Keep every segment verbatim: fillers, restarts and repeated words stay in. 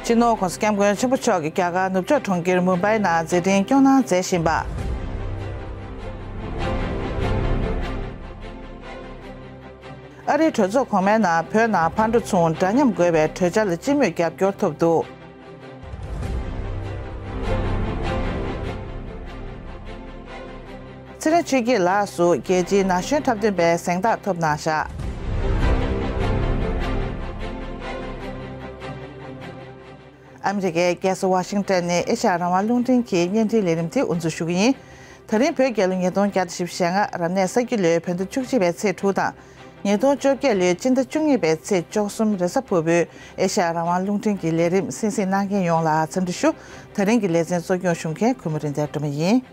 སྤྱི་ནོར་༸གོང་ས་༸སྐྱབས་མགོན་ཆེན་པོ་མཆོག་གིས་རྒྱ་གར་ནུབ་ཕྱོགས་གྲོང་ཁྱེར་མུམ་བྷའི་ནང་མཛད་འཕྲིན་སྐྱོང་གནང་མཛད་བཞིན་པ། ཨ་རིའི་གྲོས་ཚོགས་གོང་མའི་ནང་བོད་ནང་ཕར་འགྲོ་ཚུར་འདྲ་མཉམ་དགོས་པའི་གྲོས་འཆར་ལ་སྤྱི་མོས་རྒྱབ་སྐྱོར་ཐོབ་འདུག་ཚེ་རིང་ཆོས་སྐྱིད་ལགས་སུ་རྒྱལ་སྤྱིའི་ན་གཞོན་འཁྲབ་སྟོན་པའི་གཟེངས་རྟགས་ཐོབ་གནང་བཞག་ཨ་མི་རི་ཀའི་རྒྱལ་ས་ཝ་ཤིང་ཏོན་ནས་ཨེ་ཤ་ཡ་རང་དབང་རླུང་འཕྲིན་གྱི་བརྙན་འཕྲིན་ལས་རིམ་དེ་དབུ་འཛུགས་ཞུ་གི་ཡིན། ད་རིང་བོད་རྒྱལ་ལོ་ཉིས་སྟོང་བརྒྱ་དང་བཞི་བཅུ་ཞེ་ལྔ་རབ་གནས་ས་ཁྱི་ལོའི་བོད་ཟླ་བཅུ་གཅིག་པའི་ཚེས་དྲུག་དང་། ཉིས་སྟོང་བཅོ་བརྒྱད་ལོའི་སྤྱི་ཟླ་བཅུ་གཉིས་པའི་ཚེས་བཅུ་གསུམ་རེས་གཟའ་ཕུར་བུའི་ཨེ་ཤ་ཡ་རང་དབང་རླུང་འཕྲིན་གྱི་ལས་རིམ་གསན་གཟིགས་གནང་མཁན་ཡོངས་ལ་འཚམས་འདྲི་ཞུ། ད་རིང་གི་ལེ་ཚན་གཙོ་སྐྱོང་ཞུ་མཁན་གུས་མོ་རིག་འཛིན་སྒྲོལ་མ་ཡིན།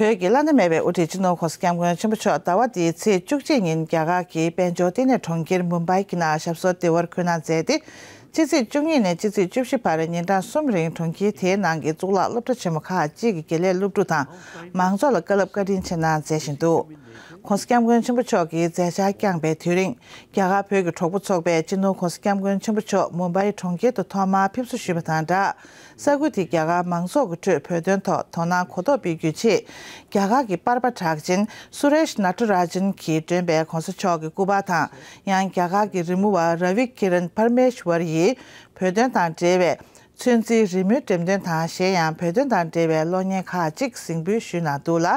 བོད་ཀྱི་བླ་ན་མེད་པའི་དབུ་ཁྲིད་སྤྱི་ནོར་༸གོང་ས་༸སྐྱབས་མགོན་ཆེན་པོ་མཆོག་ཟླ་བ་འདིའི་ཚེས་བཅུ་གཅིག་ཉིན་རྒྱ་གར་གྱི་དཔལ་འབྱོར་ལྟེ་གནས་གྲོང་ཁྱེར་མུམ་བྷའི་གི་ནང་ཞབས་སོར་བདེ་བར་འཁོད་གནང་མཛད་དེ། ཕྱི་ཚེས་བཅུ་གཉིས་ནས་ཕྱི་ཚེས་བཅུ་བཞི་བར་ཉིན་གྲངས་གསུམ་རིང་གྲོང་ཁྱེར་དེའི་ནང་གི་གཙུག་ལག་སློབ་གྲྭ་ཆེན་མོ་ཁག་ཅིག་གི་དགེ་ལས་སློབ་ཕྲུག་དང་མང་ཚོགས་ལ་བཀའ་སློབ་བཀའ་དྲིན་ཆེ་གནང་མཛད་བཞིན་འདུག ༸གོང་ས་༸སྐྱབས་མགོན་ཆེན་པོ་མཆོག་གིས་མཛད་འཆར་བསྐྱངས་པའི་དུས་རིང་། རྒྱ་གར་བོད་ཀྱི་གྲོགས་པོ་ཚོགས་པས་སྤྱི་ནོར་༸གོང་ས་༸སྐྱབས་མགོན་ཆེན་པོ་མཆོག་མུམ་བྷའི་གྲོང་ཁྱེར་དུ་ཐོག་མར་ཕེབས་བསུ་ཞུས་པ་དང་སྦྲགས། ས་ཁུལ་དེའི་རྒྱ་གར་མང་ཚོགས་ཀྱི་ཁྲོད་བོད་དོན་ཐོག་དོ་སྣང་གོ་རྟོགས་སྤེལ་རྒྱུའི་ཆེད། རྒྱ་གར་གྱི་པར་པ་གྲགས་ཅན་སུ་རེཤ་ནཱ་ཐ་རཱ་ཇན་གྱིས་བསྒྲོན་པའི་༸གོང་ས་མཆོག་གི་སྐུ་པར་དང་། ཡང་རྒྱ་གར་གྱི་རི་མོ་བ་ར་བི་ཀི་རན་པར་མེ་ཤ་ཝར་ཡིས་བོད་དོན་དང་འབྲེལ་བའི་ཚོན་རྩིའི་རི་མོའི་འགྲེམས་སྟོན་དང་གཞན་ཡང་བོད་དོན་དང་འབྲེལ་བའི་གློག་བརྙན་ཁག་ཅིག་གཟིགས་འབུལ་ཞུས་གནང་འདུག་ལ།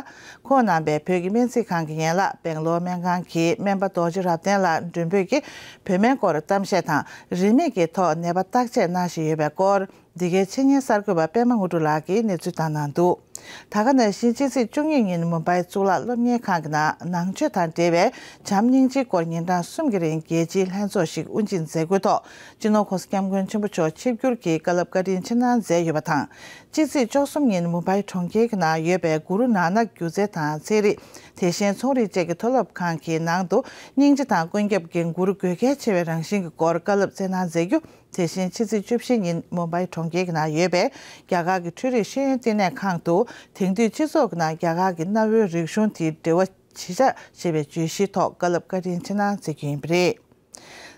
ཁོང་གནང་པའི་བོད་ཀྱི་སྨན་རྩིས་ཁང་གི་ཡན་ལག་སྦེང་ལོར་སྨན་ཁང་གི་སྨན་པ་རྡོ་རྗེ་རབ་བརྟན་ལགས་མགྲོན་འབོད་ཀྱིས་བོད་སྨན་སྐོར་གཏམ་བཤད་དང་རིན་མེད་ཀྱི་ཐོག་ནད་པ་བརྟག་དཔྱད་གནང་བཞིན་ཡོད་པའི་སྐོར། འདི་གའི་ཆེད་གཉེར་གསར་འགོད་པ་པད་མ་དངོས་གྲུབ་ལགས་ཀྱིས་གནས་ཚུལ་བཏང་གནང་འདུག་ད་ག་ནང་བཞིན་ཕྱི་ཚེས་བཅུ་གཉིས་ཉིན་མུམ་བྷའི་གཙུག་ལག་སློབ་གཉེར་ཁང་གི་ནང་ནང་ཆོས་དང་འབྲེལ་བའི་བྱམས་སྙིང་རྗེའི་སྐོར་ཉིན་གྲངས་གསུམ་གྱི་རིང་རྒྱལ་སྤྱིའི་ལྷན་ཚོགས་ཤིག་དབུ་འབྱེད་མཛད་སྒོའི་ཐོག་སྤྱི་ནོར་༸གོང་ས་༸སྐྱབས་མགོན་ཆེན་པོ་མཆོག་ཆིབས་བསྒྱུར་གྱིས་བཀའ་སློབ་བཀའ་དྲིན་ཆེ་གནང་མཛད་ཡོད་པ་དང་། ཕྱི་ཚེས་བཅུ་གསུམ་ཉིན་མུམ་བྷའི་གྲོང་ཁྱེར་གྱི་ནང་ཡོད་པའི་གུ་རུ་ནཱ་ནག་སྒྱུ་རྩལ་དང་ཚན་རིག་དེ་བཞིན་ཚོང་རིག་བཅས་ཀྱི་མཐོ་སློབ་ཁང་གི་ནང་དུ་སྙིང་རྗེ་དང་ཀུན་ཁྱབ་ཀྱི་གུ་རུ་དགོས་གལ་ཆེ་བའི་རང་བཞིན་གྱི་སྐོར་བཀའ་སློབ་སྩལ་གནང་མཛད་རྒྱུ། དེ་བཞིན་ཕྱི་ཚེས་བཅུ་བཞི་ཉིན་མུམ་བྷའི་གྲོང་ཁྱེར་གྱི་ནང་ཡོད་པའི་རྒྱ་གར་གྱི་འཕྲུལ་རིག་ཤེས་ཡོན་ལྟེ་གནས་ཁང་དུ་དེང་དུས་སྤྱི་ཚོགས་ཀྱི་ནང་རྒྱ་གར་གྱི་གནའ་བོའི་རིག་གཞུང་དེའི་འབྲེལ་བ་ཇི་ཆགས་ཞེས་པའི་བརྗོད་གཞིའི་ཐོག་བཀའ་སློབ་བཀའ་དྲིན་ཆེ་གནང་མཛད་རྒྱུ་ཡིན་པ་རེད།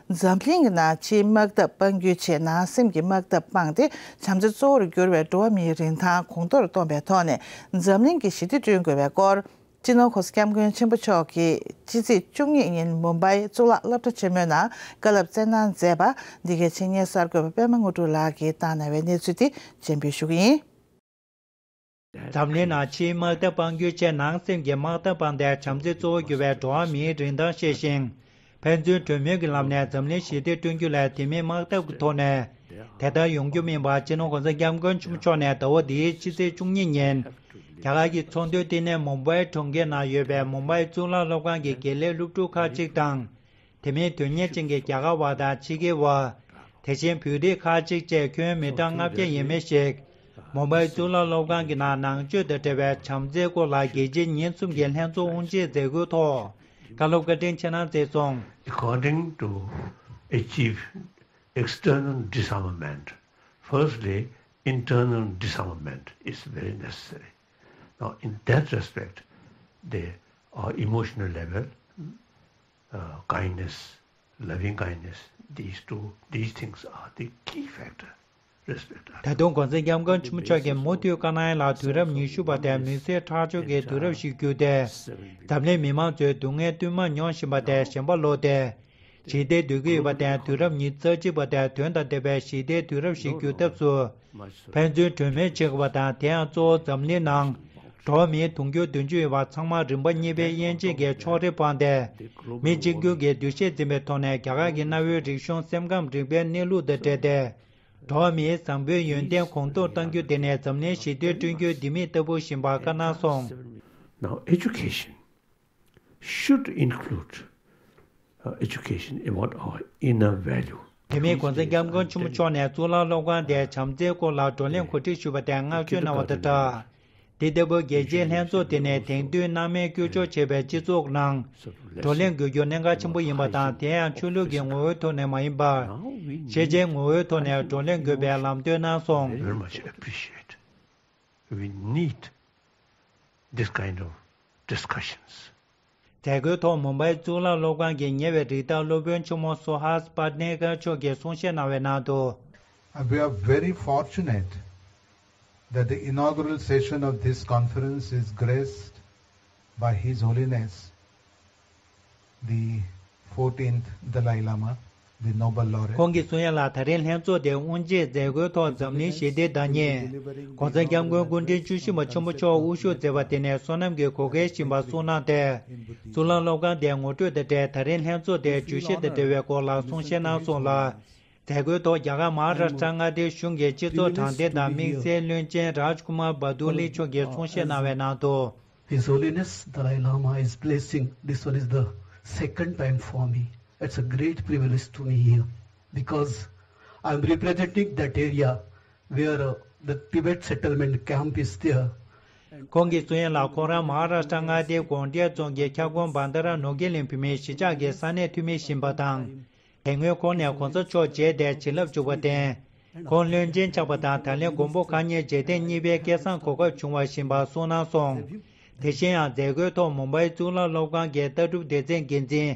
འཛམ་གླིང་གི་ནང་ཕྱིའི་དམག་འཐབ་སྤང་རྒྱུའི་ཆེད་ནང་སེམས་ཀྱི་དམག་འཐབ་སྤངས་ཏེ་བྱམས་བརྩེ་གཙོ་བོར་གྱུར་བའི་འགྲོ་བ་མིའི་རིན་ཐང་གོང་མཐོར་གཏོང་པའི་ཐོག་ནས་འཛམ་གླིང་གི་ཞི་བདེ་བསྐྲུན་དགོས་པའི་སྐོར། སྤྱི་ནོར་༸གོང་ས་༸སྐྱབས་མགོན་ཆེན་པོ་མཆོག་གིས་ཕྱི་ཚེས་བཅུ་གཉིས་ཉིན་མུམ་བྷའི་གཙུག་ལག་སློབ་གྲྭ་ཆེན་མོའི་ནང་བཀའ་སློབ་སྩལ་གནང་མཛད་པ། འདི་གའི་ཆེད་གཉེར་གསར་འགོད་པ་པད་མ་དངོས་གྲུབ་ལགས་ཀྱིས་བཏང་གནང་བའི་གནས་ཚུལ་དེ་སྤྱན་འབུལ་ཞུ་གི་ཡིན། འཛམ་གླིང་ནང་ཕྱིའི་དམག་འཐབ་སྤང་རྒྱུའི་ཆེད་ནང་སེམས་ཀྱི་དམག་འཐབ་སྤངས་ཏེ་བྱམས་བརྩེ་གཙོ་བོར་གྱུར་བའི་འགྲོ་བ་མིའི་རིན་ཐང་ཤེས་ཤིང་། ཕན་ཚུན་གྲོས་མོལ་གྱི་ལམ་ནས་འཛམ་གླིང་ཞི་བདེ་བསྐྲུན་རྒྱུ་ལས་དེ་མིན་དམག་འཐབ་ཀྱི་ཐོག་ནས་དེ་ལྟར་ཡོང་རྒྱུ་མིན་པར་སྤྱི་ནོར་༸གོང་ས་༸སྐྱབས་མགོན་ཆེན་པོ་མཆོག་ནས་ཟླ་བ་འདིའི་ཕྱི་ཚེས་བཅུ་གཉིས་ཉིན་རྒྱ་གར་གྱི་ཚོང་དོན་ལྟེ་གནས་མུམ་བྷའི་གྲོང་ཁྱེར་ནང་ཡོད་པའི་མུམ་བྷའི་གཙུག་ལག་སློབ་ཁང་གི་དགེ་ལས་སློབ་ཕྲུག་ཁག་ཅིག་དང་། དེ་མིན་དོན་གཉེར་ཅན་གྱི་རྒྱ་གར་བ་དང་ཕྱི་རྒྱལ་བ། དེ་བཞིན་བོད་རིགས་ཁག་ཅིག་བཅས་ཁྱོན་མི་གྲངས་ལྔ་བརྒྱ་ཡས་མས་ཤིག་མུམ་བྷའི་གཙུག་ལག་སློབ་ཁང་གི་ནང་ནང་ཆོས་དང་འབྲེལ་བའི་བྱམས་བརྩེའི་སྐོར་ལ་རྒྱལ་སྤྱིའི་ཉིན་གསུམ་གྱི་ལྷན་ཚོགས་དབུ་འབྱེད་མཛད་སྒོའི་ཐོག་བཀའ་སློབ་བཀའ་དྲིན་ཆེ་གནང་མཛད་སོང་། According to achieve external disarmament, firstly, internal disarmament is very necessary. Now, in that respect, the, our emotional level, uh, kindness, loving kindness, these two, these things are the key factor. Respect. ད་དུང་༸གོང་ས་༸སྐྱབས་མགོན་ཆེན་པོ་མཆོག་གིས་མུ་མཐུད་བཀའ་གནང་ཡ་ལ་དུས་རབས་ཉི་ཤུ་པ་དེ་མི་ཚེ་ཁྲག་སྦྱོར་གྱི་དུས་རབས་ཤིག་བརྒྱུད་དེ། འཛམ་གླིང་མི་མང་ཚོས་སྡུག་བསྔལ་བསྟུད་མར་མྱོང་བཞིན་པ་དེ་ཞེན་པ་ལོག་སྟེ། ཞི་བདེ་འདོད་ཀྱི་ཡོད་པ་དང་དུས་རབས་ཉི་ཤུ་རྩ་གཅིག་པ་དང་དོན་དང་ལྡན་པའི་ཞི་བདེའི་དུས་རབས་ཤིག་བསྒྱུར་ཐབས་སུ། ཕན་ཚུན་གྲོས་མོལ་བྱེད་དགོས་པ་དང་དེ་ཡང་གཙོ་བོ་འཛམ་གླིང་ནང་། འགྲོ་བ་མིའི་དུང་ཕྱུར་བདུན་ཅུ་ཡོད་པ་ཚང་མ་རིམ་པ་གཉིས་པའི་དབྱེ་འབྱེད་ཀྱི་ཕྱོགས་རིས་སྤངས་ཏེ། མི་གཅིག་གྱུར་གྱི་འདུ་ཤེས་འཛིན་པའི་ཐོག་ནས་རྒྱ་གར་གྱི་གནའ་བོའི་རིག་གཞུང་སེམས་ཁམས་རིག་པའི་གནས་ལུགས་དང་འབྲེལ་ཏེ། འགྲོ་བ་མིའི་བཟང་པོའི་ཡོན་ཏན་གོང་མཐོར་གཏང་རྒྱུ་དེ་ནི་འཛམ་གླིང་ཞི་བདེ་བསྐྲུན་རྒྱུའི་ལྡེ་མིག་ལྟ་བུ་ཡིན་པ་བཀའ་གནང་སོང་། Now, education should include, uh, education about our inner value. དེ་མིན་༸གོང་ས་༸སྐྱབས་མགོན་ཆེན་པོ་མཆོག་ནས་གཙུག་ལག་སློབ་ཁང་དེའི་བྱམས་བརྩེའི་སྐོར་ལ་བགྲོ་གླེང་གོ་སྒྲིག་ཞུས་པ་དང་བསྔགས་བརྗོད་གནང་བ་དང་སྦྲགས། དེ་ལྟ་བུའི་རྒྱལ་སྤྱིའི་ལྷན་ཚོགས་དེ་ནི་དེང་དུས་སྣང་མེད་སྐྱོབ་བཅོས་བྱས་པའི་སྤྱི་ཚོགས་ནང་བགྲོ་གླེང་དགོས་རྒྱུ་གནད་འགག་ཆེན་པོ་ཡིན་པ་དང་། དེ་ཡང་ཆོས་ལུགས་ཀྱི་ངོ་བོའི་ཐོག་ནས་མ་ཡིན་པར། ཤེས་བྱའི་ངོ་བོའི་ཐོག་ནས་བགྲོ་གླེང་དགོས་པའི་ལམ་སྟོན་གནང་སོང་། Very much appreciate. We need this kind of discussions. མཛད་སྒོའི་ཐོག་མུམ་བྷའི་གཙུག་ལག་སློབ་ཁང་གི་ཉེ་བའི་རིགས་བདག་སློབ་དཔོན་ཆེན་མོ་སུ་ཧཱས་པཱ་ཏནེ་ཀར་མཆོག་གིས་གསུང་བཤད་གནང་བའི་ནང་དུ། And we are very fortunate that the inaugural session of this conference is graced by His Holiness the fourteenth Dalai Lama, the Nobel laureate. ཁོང་གིས་གསུང་ཡ་ལ། ད་རེས་ལྷན་ཚོགས་དེ་དབུ་འབྱེད་མཛད་སྒོའི་ཐོག་འཛམ་གླིང་ཞི་བདེའི་བདག་ཉིད་༧གོང་ས་༧སྐྱབས་མགོན་སྐུ་ཕྲེང་བཅུ་བཞི་པ་ཆེན་པོ་མཆོག་དབུ་བཞུགས་མཛད་པ་དེ་ནི་བསོད་ནམས་ཀྱི་གོ་སྐལ་ཞིག་ཡིན་པ་གསུངས་གནང་སྟེ། གཙུག་ལག་སློབ་ཁང་དེ་ངོ་སྤྲོད་དང་འབྲེལ། ད་རེས་ལྷན་ཚོགས་དེའི་བརྗོད་གཞི་དང་འབྲེལ་བའི་སྐོར་ལ་གསུང་བཤད་གནང་སོང་ལ། མཛད་སྒོའི་ཐོག་རྒྱ་གར་མ་ཧཱ་རཱ་ཤ་ཊ་མངའ་སྡེའི་གཞུང་གི་སྤྱི་ཚོགས་དྲང་བདེན་དང་དམིགས་བསལ་བློན་ཆེན་རཱཇ་ཀུ་མར་བ་དུ་ལི་མཆོག་གིས་གསུང་བཤད་གནང་བའི་ནང་དུ། His Holiness Dalai Lama is blessing. This one is the second time for me. It's a great privilege to me here because I'm representing that area where uh, the Tibet settlement camp is there. ཁོང་གིས་གསུང་ཡ་ལ། ཁོང་རང་མ་ཧཱ་རཱ་ཤ་ཊ་མངའ་སྡེའི་གོང་ཏྲེ་རྫོང་གི་ཁྱབ་ཁོངས་བྷན་དྷ་ར་ནོར་གྱི་གླིང་བོད་མིའི་གཞིས་ཆགས་ཀྱི་ས་གནས་འཐུས་མི་ཡིན་པ་དང་། དེ་སྔོན་ཁོང་ནས་གོང་ས་མཆོག་མཇལ་ཏེ་བྱིན་རླབས་བྱུང་བར་བརྟེན། ཁོང་བློན་ཆེན་ཆགས་པ་དང་། ད་ལན་མགོན་པོ་གང་ཉིད་རྗེས་དྲན་གཉིས་པའི་སྐལ་བཟང་གོ་སྐབས་བྱུང་བ་ཡིན་པ་གསུངས་གནང་སོང་། དེ་བཞིན་ཡང་མཛད་སྒོའི་ཐོག་མུམ་བྷའི་གཙུག་ལག་སློབ་ཁང་གི་ལྟ་གྲུབ་སྡེ་ཚན་འགན་འཛིན་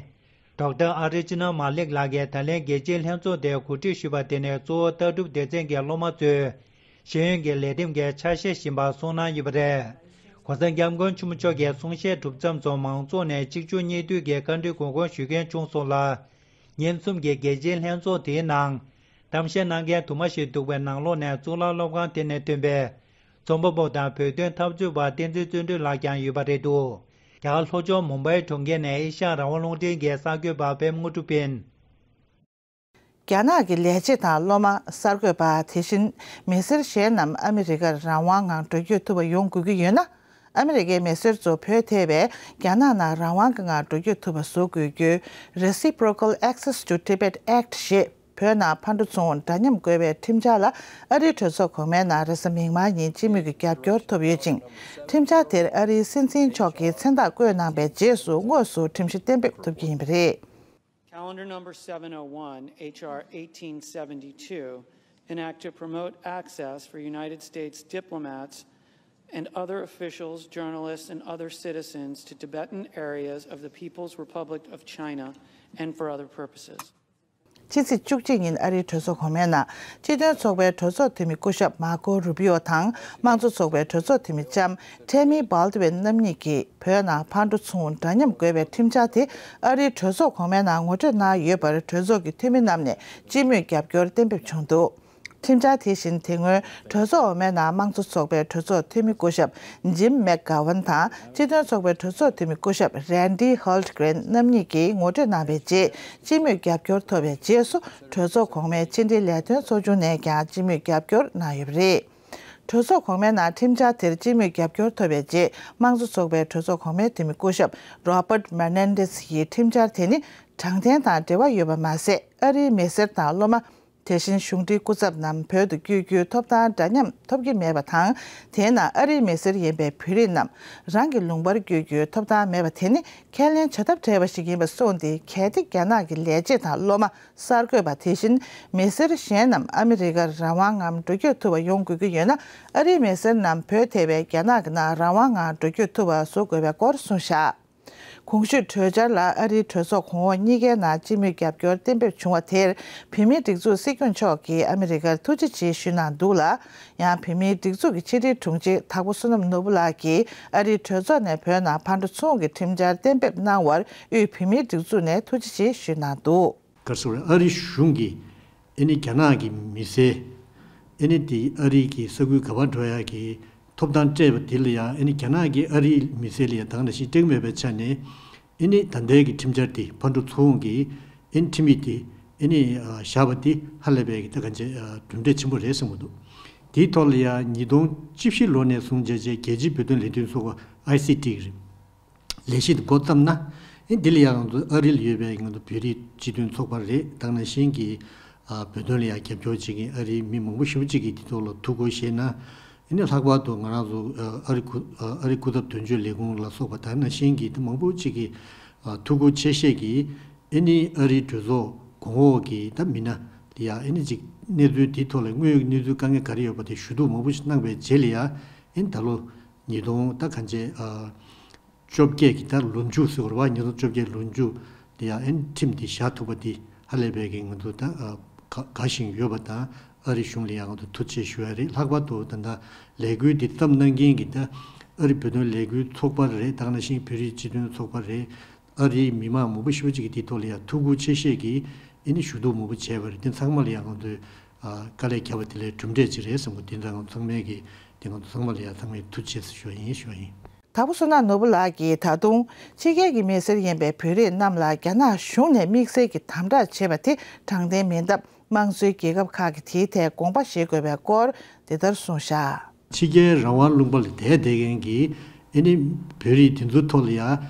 ཌོག་ཊར་ཨ་རི་ཅི་ན་མ་ལིག་ལགས་ཀྱིས་ད་ལན་རྒྱལ་སྤྱིའི་ལྷན་ཚོགས་དེ་གོ་སྒྲིག་ཞུས་པ་དེ་ནི་གཙོ་བོ་ལྟ་གྲུབ་སྡེ་ཚན་གྱི་སློབ་མ་ཚོས་ཤེས་ཡོན་གྱི་ལས་རིམ་གྱི་ཆ་ཤས་ཡིན་པ་གསུངས་གནང་ཡོད་པ་རེད། གོང་ས་སྐྱབས་མགོན་ཆེན་པོ་མཆོག་གིས་གསུང་བཤད་གྲུབ་མཚམས་སུ་མང་ཚོགས་ནས་གཅིག་མཇུག་གཉིས་མཐུད་ཀྱིས་བཀའ་འདྲི་དགོངས་སྐོར་ཞུ་མཁན་བྱུང་སོང་ལ། ཉིན་གསུམ་གྱི་རྒྱལ་སྤྱིའི་ལྷན་ཚོགས་དེའི་ནང་གཏམ་བཤད་གནང་མཁན་དུ་མ་ཞིག་འདུག་པའི་ནང་ལོགས་ནས་གཙུག་ལག་སློབ་ཁང་དེ་ནས་ཐོན་པའི་རྩོམ་པ་པོ་དང་བོད་དོན་འཐབ་རྩོད་པ་བསྟན་འཛིན་བརྩོན་འགྲུས་ལགས་ཀྱང་ཡོད་པ་རེད་འདུག་རྒྱ་གར་ལྷོ་ཕྱོགས་མུམ་བྷའི་གྲོང་ཁྱེར་ནས་ཨེ་ཤ་ཡ་རང་དབང་རླུང་འཕྲིན་གྱི་གསར་འགོད་པ་པད་མ་དངོས་གྲུབ་ཡིན། རྒྱ་ནག་གི་ལས་བྱེད་དང་སློབ་མ། གསར་འགོད་པ། དེ་བཞིན་མི་སེར་གཞན་རྣམས་ཨ་མི་རི་ཀར་རང་དབང་ངང་འགྲོ་སྐྱོད་ཐུབ་པ་ཡོང་དགོས་ཀྱི་ཡོད་ན། ཨ་མི་རི་ཀའི་མི་སེར་ཚོ་བོད་ཐེ་བའི་རྒྱ་ནག་ནང་རང་དབང་གི་ངང་འགྲོ་སྐྱོད་ཐུབ་པ་བཟོ་དགོས་རྒྱུའི་Reciprocal Access to Tibet Act ཞེས་བོད་ནང་ཕར་འགྲོ་ཚུར་འོང་འདྲ་མཉམ་དགོས་པའི་ཁྲིམས་འཆར་ལ་ཨ་རིའི་གྲོས་ཚོགས་གོང་མའི་ནང་རེས་གཟའ་མིག་དམར་ཉིན་སྤྱི་མོས་ཀྱི་རྒྱབ་སྐྱོར་ཐོབ་ཡོད་ཅིང་། ཁྲིམས་འཆར་དེར་ཨ་རིའི་སྲིད་འཛིན་མཆོག་གིས་མཚན་རྟགས་བཀོད་གནང་པའི་རྗེས་སུ་དངོས་སུ་ཁྲིམས་གཞི་གཏན་འབེབས་ཐུབ་ཀྱི་ཡིན་པ་རེད། Calendar number seven oh one, H R eighteen seventy-two, an act to promote access for United States diplomats and other officials, journalists, and other citizens to Tibetan areas of the People's Republic of China and for other purposes. ཕྱི་ཚེས་བཅུ་གཅིག་ཉིན་ཨ་རིའི་གྲོས་ཚོགས་གོང་མའི་ནང་སྤྱི་མཐུན་ཚོགས་པའི་གྲོས་ཚོགས་འཐུས་མི་སྐུ་ཞབས་མར་ཀོ་རུ་པི་ཨོ་དང་། དམངས་གཙོ་ཚོགས་པའི་གྲོས་ཚོགས་འཐུས་མི་ལྕམ་ཊེ་མི་སྦལ་ཏི་ཝིན་རྣམ་གཉིས་ཀྱིས་བོད་ནང་ཕར་འགྲོ་ཚུར་འོང་འདྲ་མཉམ་དགོས་པའི་ཁྲིམས་འཆར་དེ་ཨ་རིའི་གྲོས་ཚོགས་གོང་མའི་ནང་ངོ་སྤྲོད་གནང་ཡོད་པར། གྲོས་ཚོགས་ཀྱི་འཐུས་མི་རྣམས་ནས་སྤྱི་མོས་རྒྱབ་སྐྱོར་གཏན་འབེབས་བྱུང་འདུག་ཁྲིམས་འཆར་དེ་བཞིན་དེ་སྔོན་གྲོས་ཚོགས་འོག་མའི་ནང་དམངས་གཙོ་ཚོགས་པའི་གྲོས་ཚོགས་འཐུས་མི་སྐུ་ཞབས་ཇིམ་མེག་གྷ་ཝན་དང་། སྤྱི་མཐུན་ཚོགས་པའི་གྲོས་ཚོགས་འཐུས་མི་སྐུ་ཞབས་རན་ཌི་ཧོལ་ཊི་གྷི་རེན་རྣམ་གཉིས་ཀྱིས་ངོ་སྤྲོད་གནང་བའི་རྗེས། སྤྱི་མོས་རྒྱབ་སྐྱོར་ཐོབ་པའི་རྗེས་སུ། གྲོས་ཚོགས་གོང་མའི་ཕྱི་འབྲེལ་ལས་དོན་ཚོགས་ཆུང་ནས་ཀྱང་སྤྱི་མོས་རྒྱབ་སྐྱོར་གནང་ཡོད་པ་རེད། གྲོས་ཚོགས་གོང་མའི་ནང་ཁྲིམས་འཆར་དེར་སྤྱི་མོས་རྒྱབ་སྐྱོར་ཐོབ་པའི་རྗེས། དམངས་གཙོ་ཚོགས་པའི་གྲོས་ཚོགས་གོང་མའི་འཐུས་མི་སྐུ་ཞབས་རོ་པར་མེ་ནན་ཌེས་ཡིས། ཁྲིམས་འཆར་དེ་ནི་དྲང་བདེན་དང་འབྲེལ་བ་ཡོད་པ་མ་ཟད། ཨ་རིའི་མི་སེར་དང་སློབ་མ། དེ་བཞིན་གཞུང་འབྲེལ་སྐུ་ཚབ་རྣམས་བོད་དུ་བསྐྱོད་རྒྱུའི་ཐོབ་ཐང་འདྲ་མཉམ་ཐོབ་ཀྱི་མེད་པ་དང་། དེས་ན་ཨ་རིའི་མི་སེར་ཡིན་པའི་བོད་རིགས་རྣམས་རང་གི་ལུང་པར་བསྐྱོད་རྒྱུའི་ཐོབ་ཐང་མེད་པ་དེ་ནི་ཁས་ལེན་བྱ་ཐབས་བྲལ་བ་ཞིག་ཡིན་པ་གསུངས་ཏེ། གལ་ཏེ་རྒྱ་ནག་གི་ལས་བྱེད་དང་སློབ་མ། གསར་འགོད་པ། དེ་བཞིན་མི་སེར་གཞན་རྣམས་ཨ་མི་རི་ཀར་རང་དབང་ངམ་འགྲོ་སྐྱོད་ཐུབ་པ་ཡོང་དགོས་ཀྱི་ཡོད་ན། ཨ་རིའི་མི་སེར་རྣམས་བོད་ཐེ་བའི་རྒྱ་ནག་གི་ནང་རང་དབང་ངང་འགྲོ་སྐྱོད་ཐུབ་པ་བཟོ་དགོས་པའི་སྐོར་གསུངས་བཞག་གོང་ཞུས་གྲོས་འཆར་ལ་ཨ་རིའི་གྲོས་ཚོགས་གོང་འོག་གཉིས་ཀའི་ནང་སྤྱི་མོས་རྒྱབ་སྐྱོར་གཏན་འབེབས་བྱུང་བ་དེར། བོད་མིའི་སྒྲིག་འཛུགས་སྲིད་སྐྱོང་མཆོག་གིས་ཨ་མི་རི་ཀར་ཐུགས་རྗེ་ཆེ་ཞུས་གནང་འདུག་ལ། ཡང་། བོད་མིའི་སྒྲིག་འཛུགས་ཀྱི་ཕྱི་དྲིལ་དྲུང་ཆེ་དྭགས་པོ་བསོད་ནམས་ནོར་བུ་ལགས་ཀྱིས། ཨ་རིའི་གྲོས་ཚོགས་ནས་བོད་ནང་ཕར་འགྲོ་ཚུར་འོང་གི་ཁྲིམས་འཆར་གཏན་འབེབས་གནང་བར། དབུས་བོད་མིའི་སྒྲིག་འཛུགས་ནས་ཐུགས་རྗེ་ཆེ་ཞུས་གནང་འདུག་ག་རེ་ཟེར་དགོས་རེད། ཨ་རིའི་གཞུང་གིས་ཨ་ནི་རྒྱ་ནག་གི་མི་སེར་ཨ་ནི་དེ་ཨ་རི་གི་ས་ཁུལ་ག་པར་འགྲོ་ཡག་གི་ཐོབ་ཐང་སྤྲད་པ་དེ་ལ་ཡང་ཨ་ནི་རྒྱ་ནག་གིས་ཨ་རིའི་མི་སེར་ལ་ཡང་ད་ག་ནང་བཞིན་སྤྲད་ཀྱི་མེད་པའི་ཆ་ནས། ཨ་ནི་ད་ལྟའི་གི་ཁྲིམས་འཆར་དེ་ཕར་འགྲོ་ཚུར་འོང་གི་ཨ་ནི་ཁྲིམས་ཡིག་དེ་ཨ་ནི་བཞག་པ་དེ་ཧ་ལས་པའི་གི་ད་ག་འཇའ་གྲུབ་འབྲས་ཆེན་པོ་རེད་བསམ་གྱི་འདུག་དེའི་ཐོག་ལ་ཡང་ཉིས་སྟོང་བཅུ་བཞི་ལོ་ནས་བཟུང་བྱས་བྱས་རྒྱལ་སྤྱིའི་བོད་དོན་ལས་དོན་ཚོགས་པ་ཨའི་སི་ཊི་གི་རེད། ལས་གཞི་དེ་འགོ་བརྩམས་ན། ཨེ་འདི་ལ་ཡང་ང་ཚོ་ཨ་རི་ལ་ཡོད་པའི་ང་ཚོ་བོད་རིགས་སྤྱི་མཐུན་ཚོགས་པ་རེད། ད་ག་ནང་བཞིན་གྱི་ཨ་བོད་དོན་ལ་ཡང་རྒྱབ་སྐྱོར་བྱེད་མཁན་ཨ་རིའི་མི་མང་པོ་ཞེ་པོ་ཅིག་གིས་འདི་ཐོག་ལ་ཐུགས་ཁུར་བཞེས་ན། ཨ་ནི་ལྷག་པར་དུ་ང་རང་ཚོ་ཨ་རི་སྐུ་ཨ་རི་སྐུ་ཚབ་དོན་གཅོད་ལས་ཁུངས་ལ་སོགས་པ་དེ་ནང་བཞིན་གྱི་མང་པོ་ཅིག་གིས་ཨ་ཐུགས་ཁུར་ཆེ་བཞེས་ཀྱིས་ཨ་ནི་ཨ་རིའི་གྲོས་ཚོགས་གོང་འོག་གི་ད་མི་སྣ་དེ་ཡང་ཨ་ནི་ཅིག་གནས་ཚུལ་དེའི་ཐོག་ལ་དངོས་ཡོད་གནས་ཚུལ་དཀའ་ངལ་ག་རེ་ཡོད་པ་དེ་ཞུ་གཏུག་མང་པོ་ཞིག་གནང་བའི་རྗེས་ལ་ཡང་ཨ་ནི་ད་ལོ་ཉིས་སྟོང་ད་གང་ཅི་ཨ། བཅོ་བརྒྱད་ཀྱི་ད་ལོ་མཇུག་ཟེར་བ་རེད་བ། ཉིས་སྟོང་བཅོ་བརྒྱད་ལོ་མཇུག་དེ་ཡང་ཨེ་ཁྲིམས་དེ་བཞག་ཐུབ་པ་དེ་ཧ་ལས་པའི་གི་ང་ཚོ་ད་དགའ་ཞིང་ཡོད་པ་དང་ཨ་རི་གཞུང་ལ་ཡང་ང་ཚོ་ཐུགས་རྗེ་ཆེ་ཞུ་ཡ་རེད། ལྷག་པར་དུ་ད་ལྟ་ལས་འགུལ་འདི་བརྩམས་གནང་མཁན་གྱི་ད་ཨ་རི་བོད་དོན་ལས་འགུལ་ཚོགས་པ་རེད། ད་ག་ནང་བཞིན་བོད་རིགས་སྤྱི་མཐུན་ཚོགས་པ་རེད། ཨ་རིའི་མི་མང་མང་པོ་ཞེ་པོ་ཅིག་གིས་དེའི་ཐོག་ལ་ཡང་ཐུགས་ཁུར་ཆེ་བཞེས་ཀྱིས་ཨེ་ནི་ཞུ་གཏུག་མང་པོ་བྱས་པ་རེད། དེ་ཚང་མ་ལ་ཡང་ང་ཚོས་དཀའ་ལས་བརྒྱབ་པ་དེ་ལས་གྲུབ་འབྲས་ཅིག་རེད་བསམ་གི། དེ་འདྲ་ང་ཚོ་ཚང་མས་ཀྱིས་དེ་ང་ཚོ་ཚང་མ་ལ་ཡང་ཚང་མས་ཐུགས་རྗེ་ཆེ་ཞུ་ཡ་ཡིན་ཞུ་ཡ་ཡིན། དྭགས་པོ་བསོད་ནམས་ནོར་བུ་ལགས་ཀྱིས་ད་དུང་ཕྱི་རྒྱལ་གྱི་མི་སེར་ཡིན་པའི་བོད་རིགས་རྣམས་ལ་རྒྱ་ནག་གཞུང་ནས་དམིགས་བསལ་གྱི་དམ་དྲག་བྱེད་པ་དེ་དྲང་བདེན་མིན་སྟབས། དམངས་གཙོའི་རྒྱལ་ཁབ་ཁག་གིས་དེའི་ཐད་དགོངས་པ་བཞེས་དགོས་པའི་སྐོར་འདི་ལྟར་གསུངས་བཞག་ཕྱི་རྒྱལ་རང་དབང་ལུང་པ་ལ་བསྡད་བསྡད་མཁན་གྱི་ཨ་ནི་བོད་རིགས་དེ་ཚོའི་ཐོག་ལ་ཡང་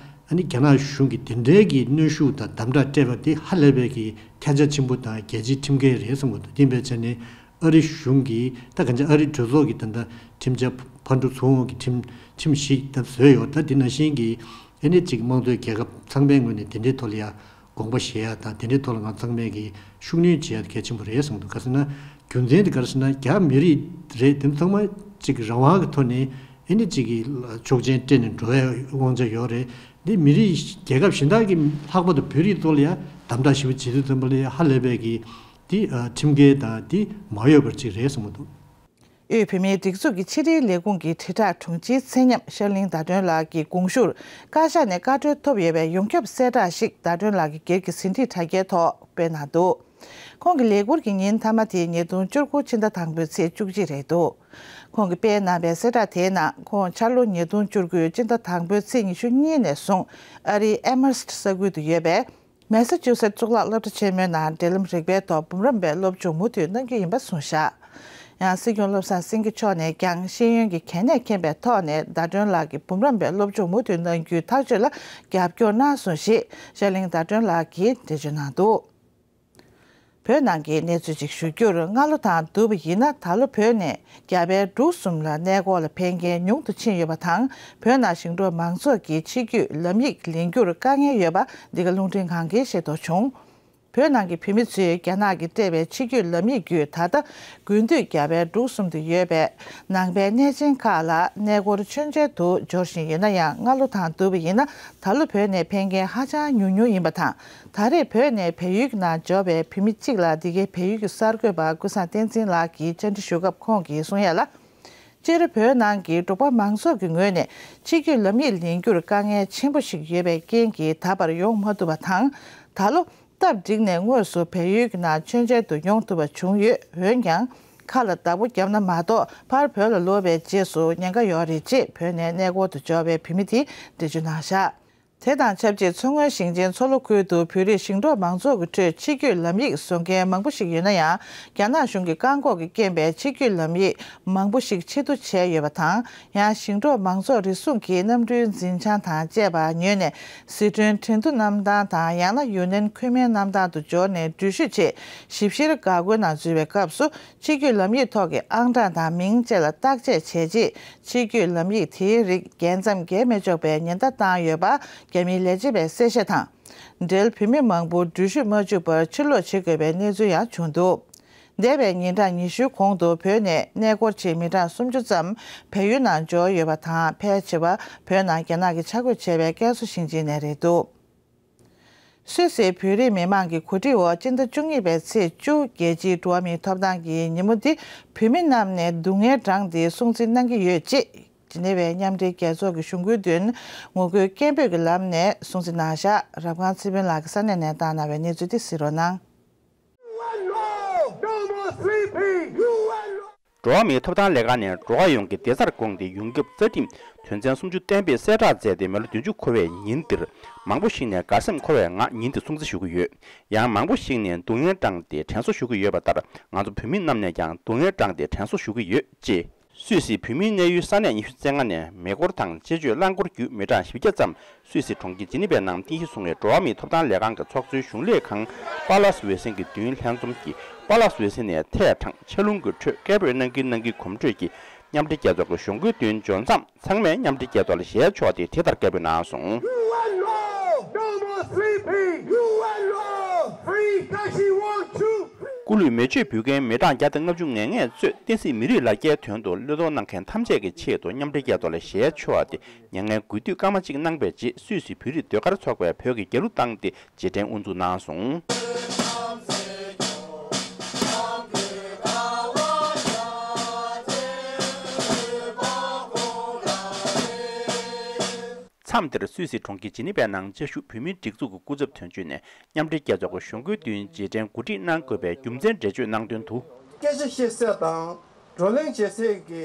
ཨ་ནི་རྒྱ་ནག་གཞུང་གིས་དེ་འདྲའི་གི་གནོན་ཤུགས་དང་དམ་དྲག་སྤྲད་པ་དེ་ཧ་ལས་པའི་གི་ཁྱབ་རྒྱ་ཆེན་པོ་དང་རྒྱལ་སྤྱིའི་ཁྲིམས་འགལ་རེད་བསམ་གི་འདུག་དེ་ཡིན་པའི་ཆ་ནས། ཨ་རི་གཞུང་གིས་ད་གང་ཅི་ཨ་རི་གྲོས་ཚོགས་ཀྱི་ད་ལྟ་ཁྲིམས་འཆར་ཕར་འགྲོ་ཚུར་འོང་གི་ཁྲིམས་ཁྲིམས་ཤིག་ད་བཟོས་ཡོད། ད་དེ་ནང་བཞིན་གྱི་ཨེ་ནི་གཅིག་དམངས་གཙོའི་རྒྱལ་ཁབ་ཚང་མའི་ངོས་ནས་དེ་འདྲའི་ཐོག་ལ་ཡ་དགོངས་པ་བཞེས་ཡ་དང་དེ་འདྲའི་ཐོག་ལ་ང་ཚང་མས་ཀྱི་ཤུགས་སྣོན་བྱེད་ཡ་དེ་གལ་ཆེན་པོ་རེད་བསམ་འདུག་ག་ཟེར་ན་རྒྱུ་མཚན་དེ་ག་རེ་ཟེར་ན་རྒྱ་མི་རིགས་རེད། དེ་ཚང་མ་གཅིག་རང་དབང་གི་ཐོག་ནས་ཨེ་ནི་གཅིག་གི་ཆོག་མཆན་སྤྲད་ནས་འགྲོ་ཡ་དབང་ཆ་ཡོད་རེད། འདི་མི་རིགས་རྒྱལ་ཁབ་གཞན་དག་གི་ལྷག་པར་དུ་བོད་རིགས་ཚོ་ལ་ཡ་དམ་དྲག་ཞེ་པོ་བྱེད་དུས་ཙམ་པ་ལ་ཡ་ཧ་ལས་པའི་གི་དེ་ཨ་ཁྲིམས་འགལ་དང་དེ་མ་འོས་པར་ཅིག་རེད་གསུངས་པ་འདུག་དབུས་བོད་མིའི་སྒྲིག་འཛུགས་ཀྱི་ཕྱི་དྲིལ་ལས་ཁུངས་ཀྱི་དྲིལ་བསྒྲགས་དྲུང་ཆེའི་ཚེ་ཉམས་ཤར་གླིང་ཟླ་སྒྲོན་ལགས་ཀྱི་དགོངས་ཞུར་བཀའ་ཤག་ནས་བཀའ་འཁྲོལ་ཐོབ་ཡོད་པའི་ཡོངས་ཁྱབ་གསལ་བསྒྲགས་ཤིག་ཟླ་སྒྲོན་ལགས་ཀྱི་སྒེར་གྱི་ཟིན་བྲིས་དྲ་རྒྱའི་ཐོག་སྤེལ་གནང་འདུག་ཁོང་གི་ལས་འཁུར་གྱི་ཉིན་མཐའ་མ་དེ་ཉིས་སྟོང་བཅུ་དགུ་ཕྱི་ཟླ་དང་པོའི་ཚེས་བཅུ་གཅིག་རེད་འདུག་ཁོང་གིས་སྤེལ་གནང་བའི་གསལ་བསྒྲགས་དེའི་ནང་ཁོང་འཆར་ལོ་ཉིས་སྟོང་བཅུ་དགུ་ཕྱི་ཟླ་དང་པོའི་ཚེས་ཉི་ཤུ་གཉིས་ནས་བཟུང་ཨ་རིའི་ཨེ་མར་སི་ཊི་ས་ཁུལ་དུ་ཡོད་པའི། མེ་ས་ཅུ་སེ་ཊི་གཙུག་ལག་སློབ་གྲྭ་ཆེན་མོའི་ནང་འབྲེལ་ལམ་རིག་པའི་ཐོག་འབུམ་རམས་པའི་སློབ་སྦྱོང་མུ་མཐུད་གནང་རྒྱུ་ཡིན་པ་གསུངས་བཞག་ཡང་སྲིད་སྐྱོང་བློ་བཟང་སེང་གེ་མཆོག་ནས་ཀྱང་ཤེས་ཡོན་གྱི་གལ་གནད་མཁྱེན་པའི་ཐོག་ནས་ཟླ་སྒྲོན་ལགས་ཀྱི་འབུམ་རམས་པའི་སློབ་སྦྱོང་མུ་མཐུད་གནང་རྒྱུའི་ཐག་གཅོད་ལ་རྒྱབ་སྐྱོར་གནང་སོང་ཞེས་ཤར་གླིང་ཟླ་སྒྲོན་ལགས་ཀྱིས་འགྲེལ་བརྗོད་གནང་འདུག་བོད་ནང་གི་གནས་ཚུལ་ཅིག་ཞུ་རྒྱུར། སྔ་ལོ་དང་བསྡུར་བ་ཡིན་ན་ད་ལོ་བོད་ནས་རྒྱ་བལ་འབྲུག་གསུམ་ལ་གནས་སྐོར་ལ་ཕེབས་མཁན་ཉུང་དུ་ཕྱིན་ཡོད་པ་དང་། བོད་ནང་ཞིང་འབྲོག་མང་ཚོགས་ཀྱི་ཕྱི་སྐྱོད་ལམ་ཡིག་ལེན་རྒྱུར་དཀའ་ངལ་ཡོད་པ་འདི་ག་རླུང་འཕྲིན་ཁང་གིས་ཤེས་རྟོགས་བྱུང་། བོད་ནང་གི་བོད་མི་ཚོས་རྒྱ་ནག་གིས་སྤྲད་པའི་ཕྱི་སྐྱོད་ལམ་ཡིག་བརྒྱུད་ད་ལྟ་དགུན་དུས་རྒྱ་བལ་འབྲུག་གསུམ་དུ་ཡོད་པའི་ནང་པའི་གནས་ཆེན་ཁག་ལ་གནས་སྐོར་མཆོད་མཇལ་དུ་འབྱོར་བཞིན་ཡོད་ན་ཡང་། སྔ་ལོ་དང་བསྡུར་བ་ཡིན་ན་ད་ལོ་བོད་ནས་ཕེབས་མཁན་ཧ་ཅང་ཉུང་ཉུང་ཡིན་པ་དང་། ད་རེས་བོད་ནས་བལ་ཡུལ་གྱི་ནང་འབྱོར་བའི་བོད་མི་གཅིག་ལ་འདི་གའི་བལ་ཡུལ་གྱི་གསར་འགོད་པ་ཀུན་བཟང་བསྟན་འཛིན་ལགས་ཀྱིས་བཅར་འདྲི་ཞུ་སྐབས་ཁོང་གིས་གསུང་ཡ་ལ། སྤྱིར་བོད་ནང་གི་འབྲོག་པ་མང་ཚོགས་ཀྱི་ངོས་ནས་ཕྱི་སྐྱོད་ལམ་ཡིག་ལེན་རྒྱུར་དཀའ་ངལ་ཆེན་པོ་ཞིག་ཡོད་པའི་རྐྱེན་གྱིས་ད་བར་ཡོང་མ་ཐུབ་པ་དང་། ད་ལོ་སྟབས་འགྲིག་ནས་དངོས་སུ་བལ་ཡུལ་གྱི་ནང་མཆོད་མཇལ་དུ་ཡོང་ཐུབ་པ་བྱུང་ཡོད། འོན་ཀྱང་། ཁ་ལ་བདག་པོ་བརྒྱབ་ན་མ་གཏོགས་ཕར་བོད་ལ་ལོག་པའི་རྗེས་སུ་ཉེན་ཁ་ཡོད་རེད་ཅེས་བོད་ནས་གནས་སྐོར་དུ་འབྱོར་བའི་བོད་མི་དེས་འགྲེལ་བརྗོད་གནང་བཞག་དེ་དང་ཆབས་ཅིག་མཚོ་སྔོན་ཞིང་ཆེན་མཚོ་ལྷོ་ཁུལ་དུ་བོད་རིགས་ཞིང་འབྲོག་མང་ཚོགས་ཀྱི་ཁྲོད་ཕྱི་སྐྱོད་ལམ་ཡིག་བཟོ་མཁན་མང་པོ་ཞིག་ཡོད་ན་ཡང་། རྒྱ་ནག་གཞུང་གི་བཀག་འགོག་གི་རྐྱེན་པས་ཕྱི་སྐྱོད་ལམ་ཡིག་མང་པོ་ཞིག་ཕྱིར་བསྡུ་བྱས་ཡོད་པ་དང་། ཡང་ཞིང་འབྲོག་མང་ཚོགས་རེ་ཟུང་གིས་གནམ་གྲུའི་འཛིན་བྱང་དང་བཅས་པ་ཉོས་ནས་ཟི་ཁྲོན་ཁྲིན་ཏུ་གནམ་ཐང་དང་། ཡང་ན་ཡུན་ནན་ཁུན་མེང་གནམ་ཐང་དུ་འབྱོར་ནས་འགྲུལ་བཞུད་ཆེད་ཞིབ་བཤེར་འགག་སྒོའི་ནང་འཛུལ་བའི་སྐབས་སུ། ཕྱི་སྐྱོད་ལམ་ཡིག་ཐོག་གི་ཨང་གྲངས་དང་མིང་བཅས་ལ་བརྟག་དཔྱད་བྱས་རྗེས། ཕྱི་སྐྱོད་ལམ་ཡིག་དེའི་རིགས་རྒྱས་མཚམས་བརྒལ་མི་ཆོག་པའི་ཉེན་བརྡ་བཏང་ཡོད་པ་རྒྱ་མིའི་ལས་བྱེད་པས་གསལ་བཤད་དང་། འབྲེལ་བོད་མི་མང་པོ་འགྲུལ་བཞུད་མ་བཅུག་པར་ཕྱིར་ལོག་བྱེད་དགོས་པའི་གནས་ཚུལ་ཡང་བྱུང་འདུག་འདས་པའི་ཉིན་གྲངས་ཉི་ཤུའི་གོང་དུ་བོད་ནས་གནས་སྐོར་ཆེད་མི་གྲངས་སུམ་ཅུ་ཙམ་བལ་ཡུལ་ནང་འབྱོར་ཡོད་པ་དང་། ཕལ་ཆེ་བ་བོད་ནང་རྒྱ་ནག་གིས་ཆ་བགོས་བྱས་པའི་ཀན་སུའུ་ཞིང་ཆེན་ནས་རེད་འདུག་སུད་སིའི་བོད་རིགས་མི་མང་གི་གོ་སྒྲིག་འོག་སྤྱི་ཟླ་བཅུ་གཉིས་པའི་ཚེས་བཅུ་རྒྱལ་སྤྱིའི་འགྲོ་བ་མིའི་ཐོབ་ཐང་གི་ཉིན་མོ་འདི་བོད་མི་རྣམས་ནས་སྡུག་བསྔལ་བགྲངས་ཏེ་སྲུང་བརྩི་གནང་གི་ཡོད་ཅེས་ཇི་ནི་ཝའི་མཉམ་འབྲེལ་རྒྱལ་ཚོགས་ཀྱི་གཞུང་སྐུལ་དོན་ངོ་རྒོལ་སྐད་འབོད་ཀྱི་ལམ་ནས་སྲུང་བརྩི་གནང་བཞག་རབ་སྒང་ཚེ་དཔོན་ལགས་ཀྱིས་ས་གནས་ནས་བཏང་གནང་བའི་གནས་ཚུལ་དེ་གཟིགས་རོགས་གནང་། འགྲོ་བ་མིའི་ཐོབ་ཐང་ལས་ཁང་ནས་འགྲོ་བ་ཡོངས་ཀྱི་བདེ་རྩར་དགོངས་ཏེ་ཡོངས་ཁྱབ་རྩ་ཁྲིམས་དོན་ཚན་སུམ་ཅུ་གཏན་འབེབས་གསལ་བསྒྲགས་མཛད་དེ་མི་ལོ་བདུན་ཅུ་འཁོར་བའི་ཉིན་འདིར་མང་པོ་ཞིག་ནས་དགའ་སེམས་འཁོལ་བའི་ངང་ཉིན་འདི་སྲུང་བརྩི་ཞུ་གི་ཡོད། ཡང་མང་པོ་ཞིག་ནས་སྡུག་བསྔལ་བགྲངས་ཏེ་དྲན་གསོ་ཞུ་གི་ཡོད་པ་ལྟར་ང་ཚོ་བོད་མི་རྣམས་ནས་ཀྱང་སྡུག་བསྔལ་བགྲངས་ཏེ་དྲན་གསོ་ཞུ་གི་ཡོད་ཅེས། སུད་སི་བོད་མིའི་གནས་ཡུལ་ས་གནས་ཉི་ཤུ་རྩ་ལྔ་ནས་མེ་འཁོར་དང་དཔྱད་བརྗོད་རླངས་འཁོར་བརྒྱུད་མི་གྲངས་བཞི་བརྒྱ་ཙམ་སུད་སི་གྲོང་ཁྱེར་ཇི་ནི་ཝའི་ནང་རྟེན་གཞི་བཟུང་བའི་འགྲོ་བ་མིའི་ཐོབ་ཐང་ལས་ཁང་གི་ཚོགས་གཙོའི་གཞུང་ལས་ཁང་པཱ་ལགས་ཝེ་སན་གྱི་མདུན་ལྷན་འཛོམས་ཀྱིས་པཱ་ལགས་ཝེ་སན་ནས་ཐད་དྲངས་ཆར་རླུང་གི་ཁྲོད་སྐད་འབོད་གནང་གིན་གནང་གིན་གོམ་བགྲོད་ཀྱིས་ མཉམ་འབྲེལ་རྒྱལ་ཚོགས་ཀྱི་གཞུང་སྒོའི་མདུན་འབྱོར་མཚམས་ཚང་མས་མཉམ་འབྲེལ་རྒྱལ་ཚོགས་ལ་ཞལ་ཕྱོགས་ཏེ་དེ་ལྟར་བཀའ་འབོད་གནང་སོང་། U N law! No more sleeping! U N law! Free Tashi Wangchuk! སྐུ་ལུས་མེ་མཆོད་འབུལ་མཁན་མི་གྲངས་བརྒྱ་དང་ལྔ་བཅུ་ང་ལྔས་གཙོས་བསྟན་སྲིད་མི་རིགས་ལ་རྒྱའི་དོན་དུ་བློས་གཏོང་གནང་མཁན་ཐམས་ཅད་ཀྱི་ཆེད་དུ་མཉམ་འབྲེལ་རྒྱལ་ཚོགས་ལ་ཞལ་ཕྱོགས་ཏེ་མྱ་ངན་གུས་འདུད་སྐར་མ་གཅིག་གནང་པའི་རྗེས་སུད་སི་བོད་རིགས་ཟློས་གར་ཚོགས་པས་བོད་ཀྱི་རྒྱལ་གླུ་བཏང་སྟེ་རྗེས་དྲན་དབུ་འཛུགས་གནང་སོང་། མཚམས་དེར་སུད་སི་གྲོང་ཁྱེར་ཇི་ནི་ཝའི་ནང་བཅའ་བཞུགས་བོད་མིའི་སྒྲིག་འཛུགས་ཀྱི་སྐུ་ཚབ་དོན་གཅོད་ནས་མཉམ་འབྲེལ་རྒྱལ་ཚོགས་ཀྱི་གཞུང་སྒོའི་མདུན་རྗེས་དྲན་གོ་སྒྲིག་གནང་དགོས་པའི་རྒྱུ་མཚན་འགྲེལ་བརྗོད་གནང་དོན་དུ། སྐད་ཆ་བཤད་ས་དང་བགྲོ་གླེང་བྱེད་སའི་གི་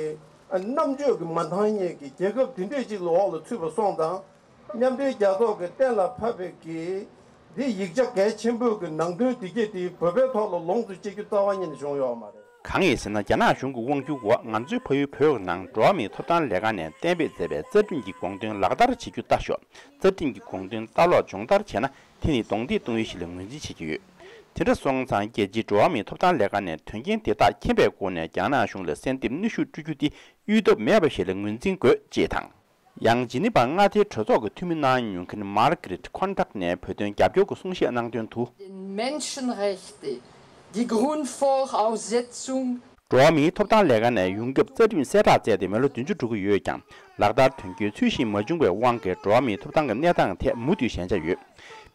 རྣམ་དཔྱོད་ཀྱི་མ་འདང་མཁན་གྱི་རྒྱལ་ཁབ་དེ་འདྲས་ཅིག་ལ་འོག་ལ་ཚུད་པ་སོང་ཙང་། མཉམ་འབྲེལ་རྒྱལ་ཚོགས་ཀྱིས་གཏན་ལ་ཕབ་པའི་གི་འདི་ཡིག་ཆ་གལ་ཆེན་པོའི་གི་ནང་དོན་དེ་གྱད་དེ་བོད་པའི་ཐོག་ལ་ལོངས་སུ་སྤྱད་རྒྱུ་རྩ་བ་ཉིད་ནས་བྱུང་ཡོད་མ་རེད། གང་ཡིན་ཟེར་ན། རྒྱ་ནག་གཞུང་གི་དབང་སྒྱུར་འོག་ང་ཚོའི་ཕ་ཡུལ་བོད་ནང་འགྲོ་བ་མིའི་ཐོབ་ཐང་ལས་ཁང་ནས་གཏན་འབེབས་མཛད་པའི་རྩ་ཁྲིམས་ཀྱི་དགོངས་དོན་ལག་བསྟར་བྱེད་རྒྱུ་ལྟ་ཞོག་རྩ་ཁྲིམས་ཀྱི་དགོངས་དོན་ལྟ་ཀློག་སྦྱོང་བརྡར་བྱས་ན། དེ་ནི་གདོང་འདེད་གཏོང་ཡུལ་ཞིག་ལ་ངོས་འཛིན་བྱེད་ཀྱི་ཡོད། དེ་འདྲ་སོང་ཙང་རྒྱལ་སྤྱིའི་འགྲོ་བ་མིའི་ཐོབ་ཐང་ལས་ཁང་ནས་དོན་རྐྱེན་དེ་དག་མཁྱེན་པའི་སྒོ་ནས་རྒྱ་ནག་གཞུང་ལ་གསལ་འདེབས་གནོན་ཤུགས་སྤྲོད་རྒྱུ་དེ་གཡོལ་ཐབས་མེད་པ་ཞིག་ལ་ངོས་འཛིན་དགོས་ཅེས་དང་། ཡང་ཇི་ནི་ཝ་མངའ་སྡེའི་གྲོས་ཚོགས་ཀྱི་འཐུས་མི་གནང་མྱོང་མཁན་མར་གྷི་རེད་ཁོན་ཊག་ནས་བོད་དོན་རྒྱབ་སྐྱོར་གྱི་གསུང་བཤད་གནང་དོན་དུ། Den Menschenrechte, die Grundvoraussetzung འགྲོ་བ་མིའི་ཐོབ་ཐང་ལས་ཁང་ནས་ཡོངས་ཁྱབ་རྩ་ཁྲིམས་གསལ་བསྒྲགས་བྱས་ཏེ་མི་ལོ་བདུན་ཅུ་འགྲོ་གི་ཡོད་ཀྱང་། ལག་བསྟར་དོན་འཁྱོལ་ཚུལ་བཞིན་མ་བྱུང་བའི་དབང་གིས་འགྲོ་བ་མིའི་ཐོབ་ཐང་གི་གནས་སྟངས་ཐད་མུ་མཐུད་ཞན་ཆ་ཡོད།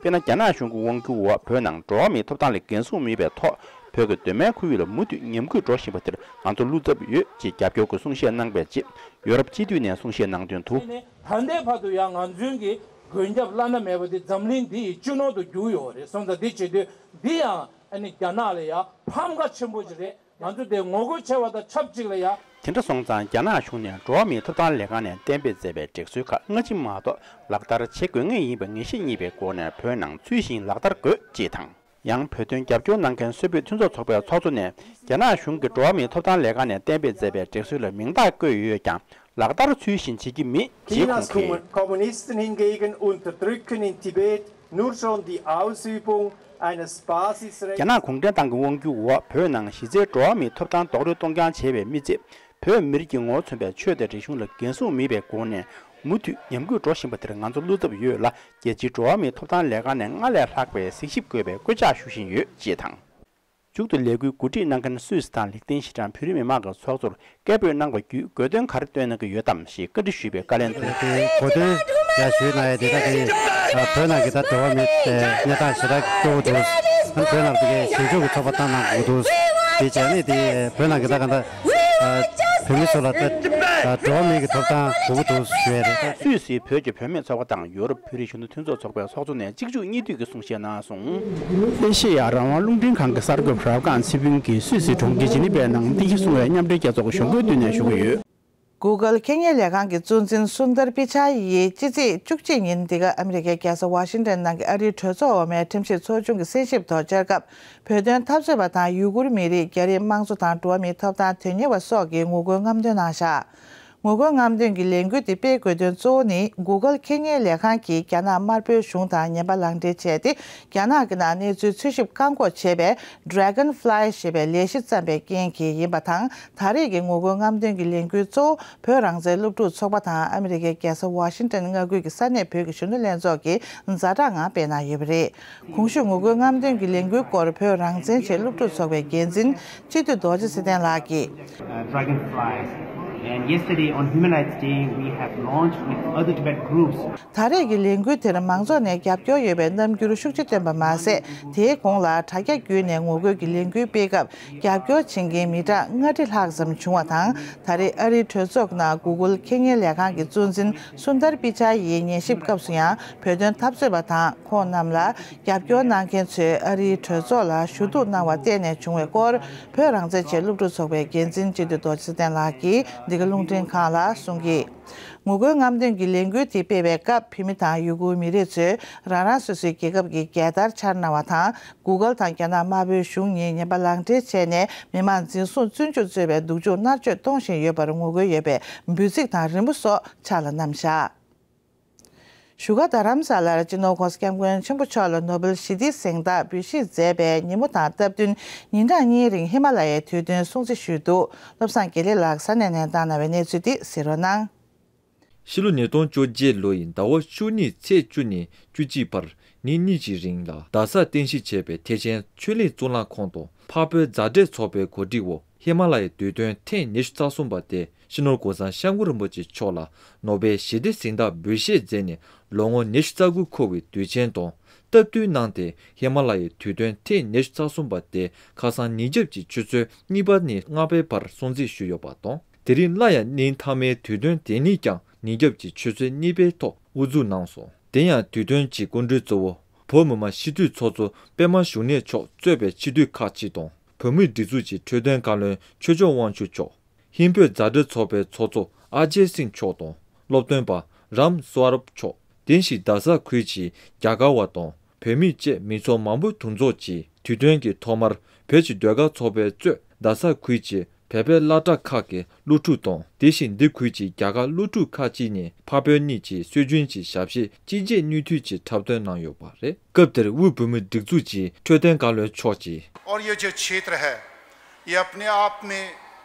དཔེར་ན། རྒྱ་ནག་གཞུང་གི་དབང་སྒྱུར་འོག་བོད་ནང་འགྲོ་བ་མིའི་ཐོབ་ཐང་ལ་འགན་སྲུང་མེད་པའི་ཐོག་བོད་ཀྱི་གདོད་མའི་ཁོར་ཡུག་ལ་མུ་མཐུད་ཉམས་རྒུད་འགྲོ་བཞིན་པ་དེར་ང་ཚོ་བློ་འཚབ་ཡོད་ཅེས་རྒྱབ་སྐྱོར་གྱི་གསུང་བཤད་གནང་པའི་རྗེས། ཡོ་རོབ་སྤྱི་འཐུས་ནས་གསུང་བཤད་གནང་དོན་དུ། ད་ལྟའི་བར་དུ་ཡང་ང་ཚོའི་གི་མགོན་སྐྱབས་བླ་ན་མེད་པ་འདི་འཛམ་གླིང་འདི་ཡི་སྤྱི་ནོར་དུ་གྱུར་ཡོད་རེད། སོང་ཙང་འདི་བྱེད་དུས་འདི་ཡང་ཨ་ནི་རྒྱ་ནག་ལ་ཡང་ཕམ་ཁ་ཆེན་པོ་ཅིག་རེད། ང་ཚོ་དེ་ངོ་རྒོལ་བྱས་པ་དང་ཆབས་ཅིག་ལ་ཡང་། དེ་འདྲ་སོང་ཙང་རྒྱ་ནག་གཞུང་ནས་འགྲོ་བ་མིའི་ཐོབ་ཐང་ལས་ཁང་ནས་གཏན་འབེབས་མཛད་པའི་སྒྲིག་སྲོལ་ཁག་སྔ་ཕྱི་མ་གཏོགས་ལག་བསྟར་བྱེད་དགོས་ངེས་ཡིན་པ་ངེས་ཤེས་རྙེད་པའི་སྒོ་ནས་བོད་ནང་ཚུལ་བཞིན་ལག་བསྟར་དགོས་ཅེས་དང་། ཡང་བོད་དོན་རྒྱབ་སྐྱོར་གནང་མཁན་སུད་བོད་མཐུན་ཚོགས་ཚོགས་པའི་ཚོགས་གཙོ་ནས་རྒྱ་ནག་གཞུང་གིས་འགྲོ་བ་མིའི་ཐོབ་ཐང་ལས་ཁང་ནས་གཏན་འབེབས་མཛད་པའི་སྒྲིག་སྲོལ་ལ་མིང་རྟགས་བཀོད་ཡོད་ཀྱང་ལག་བསྟར་ཚུལ་བཞིན་བྱེད་ཀྱི་མེད་ཅེས་ཁུངས་སྐྱེལ། Kommunisten hingegen unterdrücken in Tibet nur schon die Ausübung eines Basisrechts. རྒྱ་ནག་གུང་ཁྲན་ཏང་གི་དབང་སྒྱུར་འོག་བོད་ནང་གཞི་རྩའི་འགྲོ་བ་མིའི་ཐོབ་ཐང་རྡོག་རོལ་གཏོང་རྐྱང་བྱས་པའི་མི་ཚད། བོད་མི་རིགས་ཀྱི་ངོ་བོ་མཚོན་པའི་ཆོས་དང་རིག་གཞུང་ལ་འགན་སྲུང་མེད་པའི་སྒོ་ནས་མུ་མཐུད་ཉམས་རྒུད་འགྲོ་བཞིན་པ་དེར་ང་ཚོ་བློ་འཚབ་ཡོད་ལ། རྒྱལ་སྤྱིའི་འགྲོ་བ་མིའི་ཐོབ་ཐང་ལས་ཁང་ནས་སྔར་ལས་ལྷག་པའི་གཟིགས་ཞིབ་དགོས་པའི་སྐུལ་ལྕག་ཞུ་བཞིན་ཡོད་ཅེས་དང་། མཇུག་ཏུ་ལས་འགུལ་གོ་སྒྲིག་གནང་མཁན་སུད་སི་དང་ལིག་ཏེན་ཤི་ཊན་བོད་རིགས་མི་མང་གི་ཚོགས་གཙོར་སྐད་འབོད་གནང་བ་བརྒྱུད་དགོས་དོན་ག་རེ་སྟོན་གནང་གི་ཡོད་དམ་ཞེས་བཀའ་འདྲི་ཞུས་པའི་བཀའ་ལན་དུ། དེ་གོ་དོན་ཡང་ཞུས་ན་ཡང་དེ་དག་གི་བོད་ནང་གི་ད་འགྲོ་བ་མིའི་གནས་སྟངས་ཞེ་དྲག་སྐྱོ་བོ་འདུག་ཨ་ནི་བོད་ནང་གི་ཞིབ་འཇུག་གི་ཚོགས་པ་བཏང་གནང་དགོས་འདུག་དེ་བྱས་ནས་དེ་བོད་ནང་གི་ད་ག་ད་བོད་མི་ཚོ་ལ་ད་འགྲོ་བ་མིའི་གི་ཐོབ་ཐང་དགོས་ཀྱི་འདུག་ཞུ་ཡ་རེད། སུད་སིའི་བོད་ཀྱི་བུད་མེད་ཚོགས་པ་དང་ཡོ་རོབ་བོད་རིགས་གཞོན་ནུ་མཐུན་ཚོགས་ཚོགས་པའི་ཚོགས་གཙོ་ནས་གཅིག་མཇུག་གཉིས་མཐུད་ཀྱི་གསུང་བཤད་གནང་སོང་། ཨེ་ཤེ་ཡ་རང་དབང་རླུང་འཕྲིན་ཁང་གི་གསར་འགོད་པ་རབ་སྒང་ཚེ་ཕུན་གྱིས་སུད་སི་གྲོང་ཁྱེར་ཇི་ནི་ཝའི་ནང་བསྟན་བཤིག་སྲུང་བའི་མཉམ་འབྲེལ་རྒྱལ་ཚོགས་ཀྱི་གཞུང་སྒོའི་མདུན་ནས་ཞུ་གི་ཡོད། Google་ཁེ་ཉེན་ལས་ཁང་གི་གཙོ་འཛིན་སུན་དར་པི་ཆའི་ཡིས་ཕྱི་ཚེས་བཅུ་གཅིག་ཉིན་འདི་ག་ཨ་མི་རི་ཀའི་རྒྱལ་ས་ཝ་ཤིང་ཏན་ནང་གི་ཨ་རིའི་གྲོས་ཚོགས་འོག་མའི་ཁྲིམས་ཞིབ་ཚོགས་ཆུང་གི་གསན་ཞིབ་ཐོག་བཅར་སྐབས། བོད་དོན་འཐབ་རྩོད་པ་དང་ཡུ་གུར་མི་རིགས། རྒྱ་རིགས་དམངས་གཙོ་དང་འགྲོ་བ་མིའི་ཐོབ་ཐང་དོན་གཉེར་བ་སོགས་ཀྱིས་ངོ་རྒོལ་རྔམ་སྟོན་གནང་བཞག་ངོ་རྒོལ་རྔམ་སྟོན་གྱི་ལས་འགུལ་དེ་སྤེལ་དགོས་དོན་གཙོ་བོ་ནི། Google་ཁེ་ཉེན་ལས་ཁང་གིས་རྒྱ་ནག་དམར་པོའི་གཞུང་དང་ཉེས་པ་ལག་འབྲེལ་བྱས་ཏེ། རྒྱ་ནག་གི་ནང་གནས་ཚུལ་འཚོལ་ཞིབ་བཀག་འགོག་བྱས་པའི་Dragonfly་ཞེས་པའི་ལས་གཞི་བརྩམས་པའི་རྐྱེན་གྱིས་ཡིན་པ་དང་། ད་རེས་ཀྱི་ངོ་རྒོལ་རྔམ་སྟོན་གྱི་ལས་འགུལ་གཙོ་བོ་བོད་རང་བཙན་སློབ་ཕྲུག་ཚོགས་པ་དང་ཨ་མི་རི་ཀའི་རྒྱལ་ས་ཝ་ཤིང་ཏན་མངའ་ཁུལ་གྱི་ས་གནས་བོད་ཀྱི་གཞོན་ནུ་ལྷན་ཚོགས་ཀྱིས་ཛ་དྲག་ངང་སྤེལ་གནང་ཡོད་པ་རེད། གོང་ཞུས་ངོ་རྒོལ་རྔམ་སྟོན་གྱི་ལས་འགུལ་སྐོར་བོད་རང་བཙན་ཆེད་སློབ་ཕྲུག་ཚོགས་པའི་འགན་འཛིན་སྤྱི་འཐུས་རྡོ་རྗེ་ཚེ་བརྟན་ལགས་ཀྱིས། Uh, dragonflies. And yesterday on Human Rights Day, we have launched with other Tibet groups. ད་རེས་ཀྱི་ལས་འགུལ་དེར་མང་ཚོགས་ནས་རྒྱབ་སྐྱོར་ཡོད་པའི་རྣམ་འགྱུར་ཤུགས་ཆེ་བསྟན་པ་མ་ཟད། དེའི་གོང་ལ་དྲ་རྒྱ་བརྒྱུད་ནས་ངོ་རྒོལ་གྱི་ལས་འགུལ་སྤེལ་སྐབས། རྒྱབ་སྐྱོར་བྱེད་མཁན་མི་གྲངས་ལྔ་ཁྲི་ལྷག་ཙམ་བྱུང་བ་དང་། ད་རེས་ཨ་རིའི་གྲོས་ཚོགས་ནང་Google་ཁེ་ཉེན་ལས་ཁང་གི་གཙོ་འཛིན་སུན་དར་པི་ཆ་ཡིས་ཉན་ཞིབ་སྐབས་སུ་ཡང་བོད་དོན་འཐབ་རྩོད་པ་དང་ཁོང་རྣམས་ལ་རྒྱབ་སྐྱོར་གནང་མཁན་ཚོས་ཨ་རིའི་གྲོས་ཚོགས་ལ་ཞུ་གཏུག་གནང་བར་བརྟེན་ནས་བྱུང་བའི་སྐོར། བོད་རང་བཙན་ཆེད་སློབ་ཕྲུག་ཚོགས་པའི་འགན་འཛིན་སྤྱི་འཐུས་རྡོ་རྗེ་ཚེ་བརྟན་ལགས་ཀྱིས་འདི་ག་རླུང་འཕྲིན་ཁང་ལ་གསུངས་ཀྱིས། ངོ་རྒོལ་རྔམ་སྟོན་གྱི་ལས་འགུལ་དེ་སྤེལ་བའི་སྐབས། བོད་མི་དང་ཡུ་གུར་མི་རིགས་ཚོས་རང་རང་སོ་སོའི་རྒྱལ་ཁབ་ཀྱི་རྒྱལ་དར་འཕྱར་གནང་བ་དང་། Google་དང་རྒྱ་ནག་དམར་པོའི་གཞུང་གཉིས་ཉེས་པ་ལག་འབྲེལ་བྱས་ནས། མི་མང་འཛིན་བཟུང་བཙོན་འཇུག་གཙོས་པའི་སྡུག་སྦྱོང་མནར་གཅོད་གཏོང་བཞིན་ཡོད་པར་ངོ་རྒོལ་ཡོད་པའི་འབོད་ཚིག་དང་རི་མོ་སོགས་ཕྱག་ལ་བསྣམས་བཞག་བཞུགས་སྒར་རྡ་རམ་ས་ལར་སྤྱི་ནོར་༸གོང་ས་༸སྐྱབས་མགོན་ཆེན་པོ་མཆོག་ལ་ནོ་བེལ་ཞི་བདེའི་གཟེངས་རྟགས་འབུལ་བཞེས་མཛད་པའི་ཉིན་མོ་དང་སྟབས་བསྟུན་ཉིན་གྲངས་གཉིས་རིང་ཧི་མ་ལ་ཡའི་དུས་སྟོན་སྲུང་བརྩི་ཞུས་འདུག་བློ་བཟང་དགེ་ལེགས་ལགས་ས་གནས་ནས་བཏང་གནང་བའི་གནས་ཚུལ་འདི་གཟིགས་རོགས་གནང་། ཕྱི་ལོ་ཉིས་སྟོང་བཅོ་བརྒྱད་ལོ་ཡི་ཟླ་བ་བཅུ་གཉིས་ཚེས་བཅུ་ནས་བཅུ་གཅིག་བར་ཉིན་གཉིས་ཀྱི་རིང་ལ་རྡ་སར་རྟེན་གཞི་བྱས་པའི་ཐེག་ཆེན་ཆོས་གླིང་གཙུག་ལག་ཁང་དུ་འཕགས་བོད་མཛའ་འབྲེལ་ཚོགས་པའི་གོ་སྒྲིག་འོག་ཧི་མ་ལ་ཡའི་དུས་སྟོན་ཐེངས་ཉི་ཤུ་རྩ་གསུམ་པ་དེ་སྤྱི་ནོར་༸གོང་ས་༸སྐྱབས་མགོན་རིན་པོ་ཆེ་མཆོག་ལ་ནོ་བེལ་ཞི་བདེའི་གཟེངས་རྟགས་འབུལ་བཞེས་མཛད་ནས་ལོ་ངོ་ཉི་ཤུ་རྩ་དགུ་འཁོར་བའི་དུས་ཆེན་དང་སྟབས་བསྟུན་གནང་སྟེ། ཧི་མ་ལ་ཡའི་དུས་སྟོན་ཐེངས་ཉི་ཤུ་རྩ་གསུམ་པ་དེ་ཁ་སང་ཉིན་རྒྱབ་ཀྱི་ཆུ་ཚོད་གཉིས་པ་ནས་ལྔ་པའི་བར་སྲུང་བརྩི་ཞུས་ཡོད་པ་དང་། དེ་རིང་སླར་ཡང་གནས་མཐའ་མའི་དུས་སྟོན་དེ་ཉིད་ཀྱང་ཉིན་རྒྱབ་ཀྱི་ཆུ་ཚོད་གཉིས་པའི་ཐོག་དབུ་འཛུགས་གནང་སོང་། དེ་ཡང་དུས་སྟོན་གྱི་སྐུ་མགྲོན་གཙོ་བོ་བོད་མི་མང་སྤྱི་འཐུས་ཚོགས་གཙོ་པད་མ་བཞུགས་གནས་མཆོག་གཙོས་པའི་སྤྱི་འཐུས་ཁག་ཅིག་དང་། བོད་མིའི་སྒྲིག་འཛུགས་ཀྱི་འཕྲོད་བསྟེན་བཀའ་བློན་ཆོས་སྐྱོང་དབང་ཕྱུག་མཆོག་ཧིན་བོད་མཛའ་འབྲེལ་ཚོགས་པའི་ཚོགས་གཙོ་ཨ་ཇེ་སིང་མཆོག་དང་། སློབ་སྟོན་པ་རམ་སྭ་རབ་མཆོག་དེ་བཞིན་རྡ་ས་ཁུལ་གྱི་རྒྱ་གར་བ་དང་བོད་མི་བཅས་མི་ཚོགས་མང་པོ་དུས་ཚོགས་ཀྱིས་དུས་སྟོན་གྱི་ཐོག་མར་བོད་ཀྱི་ཟློས་གར་ཚོགས་པའི་གཙོས་རྡ་ས་ཁུལ་གྱི་བོད་པའི་སློབ་གྲྭ་ཁག་གི་སློབ་ཕྲུག་དང་། དེ་བཞིན་འདི་ཁུལ་གྱི་རྒྱ་གར་སློབ་ཕྲུག་ཁག་ཅིག་ནས་འཕགས་བོད་གཉིས་ཀྱི་སྲོལ་རྒྱུན་གྱི་ཞབས་ཕྱི་གཅིག་རྗེས་གཉིས་མཐུད་ཀྱིས་འཁྲབ་སྟོན་གནང་ཡོད་པ་རེད། སྐབས་དེར་དབུས་བོད་མིའི་སྒྲིག་འཛུགས་ཀྱི་འཕྲོད་བསྟེན་བཀའ་བློན་མཆོག་གིས། और ये जो क्षेत्र है, ये अपने आप में